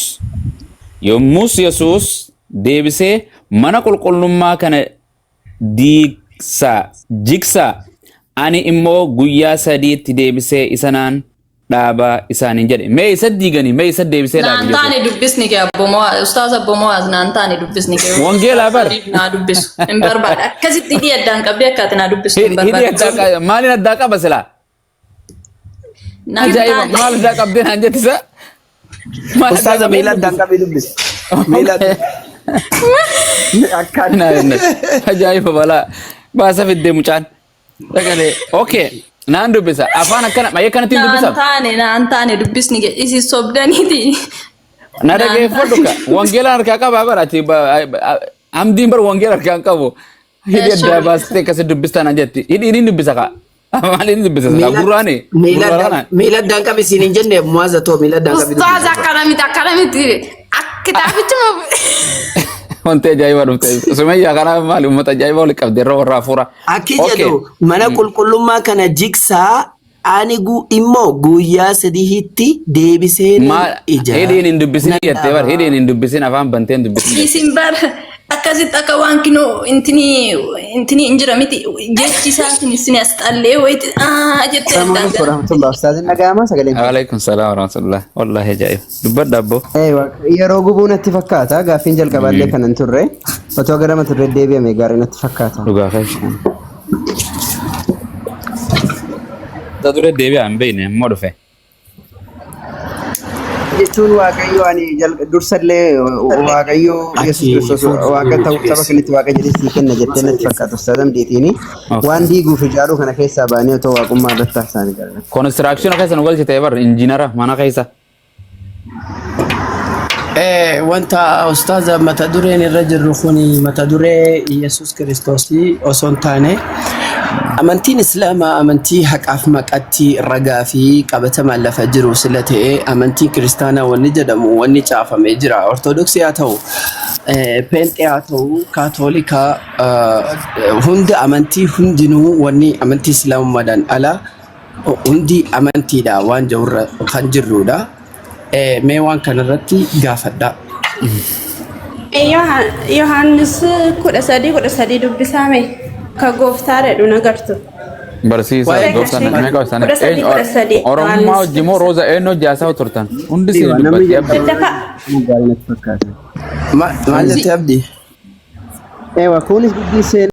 yommus Yesuus deebisee mana qulqullummaa kana diigsaa jigsaa ani immoo guyyaa sadiitti deebisee isanaan dhaabaa isaaniin jedhe. Mee isa diiganii mee isa deebisee dhaabe Naan Yesuus. taane dubbisni kee abbo Mo'aa, ustaaz abbo Mo'aaz naan taane dubbisni kee. Wangeelaa bar. Sadiif naa dubbisu hin barbaada. Akkasitti hidhii addaan qabdee akka ati naa dubbistu hin Hidhii barbaadu. addaa qaba maaliin addaa qaba silaa? Naan Ajaa'iba taane. maal addaa qabdee naan jettisa? Maal addaa Ustaaza qabdee miila addaan dubbisa? qabee dubbisi. Miila akkaan. Ajaa'iba balaa baasa fiddee mucaan. Dhagalee okay naan dubbisa afaan akkana mayyee akkanatti hin Naan dubbisa. taane naan taane dubbisni kee isin sobdaniiti. Na Naan dhageeffadhu taane. ka wangeela harkaa qabaa bara ati hamdiin bar wangeela harkaa hin qabu. Hidhi addaa baastee akkasi dubbistaa naan jetti. Hidhi ni dubbisa ka. Maaliin dubbisa silaa gurraani Miila gurraana. addaan miila addaan qabi siin hin jenne muwaaza too miila addaan qabi Ustaaz dubbisi. akkana miti akkana miti kitaabichuma Wanti ajaa'ibaa dhufte. Sumayyaa kanaaf maali uummata ajaa'ibaa walitti qabdi irra warra hafuura. Akki Okay. jedhu mana qulqullummaa kana jigsaa ani immoo guyyaa sadiitti deebisee nan Maal ijaara. hidhiin hin dubbisin Nan jettee bar dhaabaa. hidhiin hin dubbisin afaan bantee hin dubbisin jette. Isin bar akkasitti akka waan kinoo intini intini hin jira miti jechi isaatiin isin as xallee wayitti aa jettee Assalamu addaan alaikum gala. warahmatullah. Ustaazin dhaga'amaa sagaleen koo. Waalaikum salaam warahmatullah. Wallahi ajaa'iba. Dubbadha abbo. Eewa, yeroo gubuu natti fakkaata. Gaaffiin jalqabaallee kan hin turre. Otoo gara mata duree deebi'ame gaarii natti fakkaata. Dhugaa keessa. Mata duree deebi'aa hin beekne immoo dhufe. Jechuun Waaqayyo ani dursallee Waaqayyo Yesuus Akki Kiristoos Waaqa ta'uu saba kanatti Waaqa jedhee sii kenna jettee natti fakkaata. Ustaaz Amdiitiini waan diiguu fi ijaaruu kana keessaa baanee otoo waaqummaa irratti haasa'anii galan. Konistiraakshina keessa nu galchite bar injiinara mana keessa. Wanta ustaaza mata dureen irra jirru kun mata duree Yesuus Kiristoosii osoo hin taane Amantiin Islaamaa amantii haqaaf maqatti ragaa fi qabatamaan lafa jiru sila ta'e, amantiin kiristaanaa wanni jedhamu wanni caafamee jira. Ortodoksii haa ta'u, Peenxee haa ta'u, Kaatolikaa, hunda amantii hundinuu wanni amantii Islaamummaadhaan ala hundi amantiidha waan jirurra kan jirrudha. Mee waan kanarratti gaafadha. Yohaannis 13:13 dubbisaa mee ka gooftaa jedhu nagartu. Barsiisa Waa'ee gooftaan meeqa isaan 13 eenyu 13 Oromummaa Yohaannis hojii moo Rooza eenyu hojii haasaa turtan hundi isin Namni dubbatti abdi. Dafa. Gaarii natti fakkaata. Maal jettee, Abdii? Ewa kunis dubbii seenaa.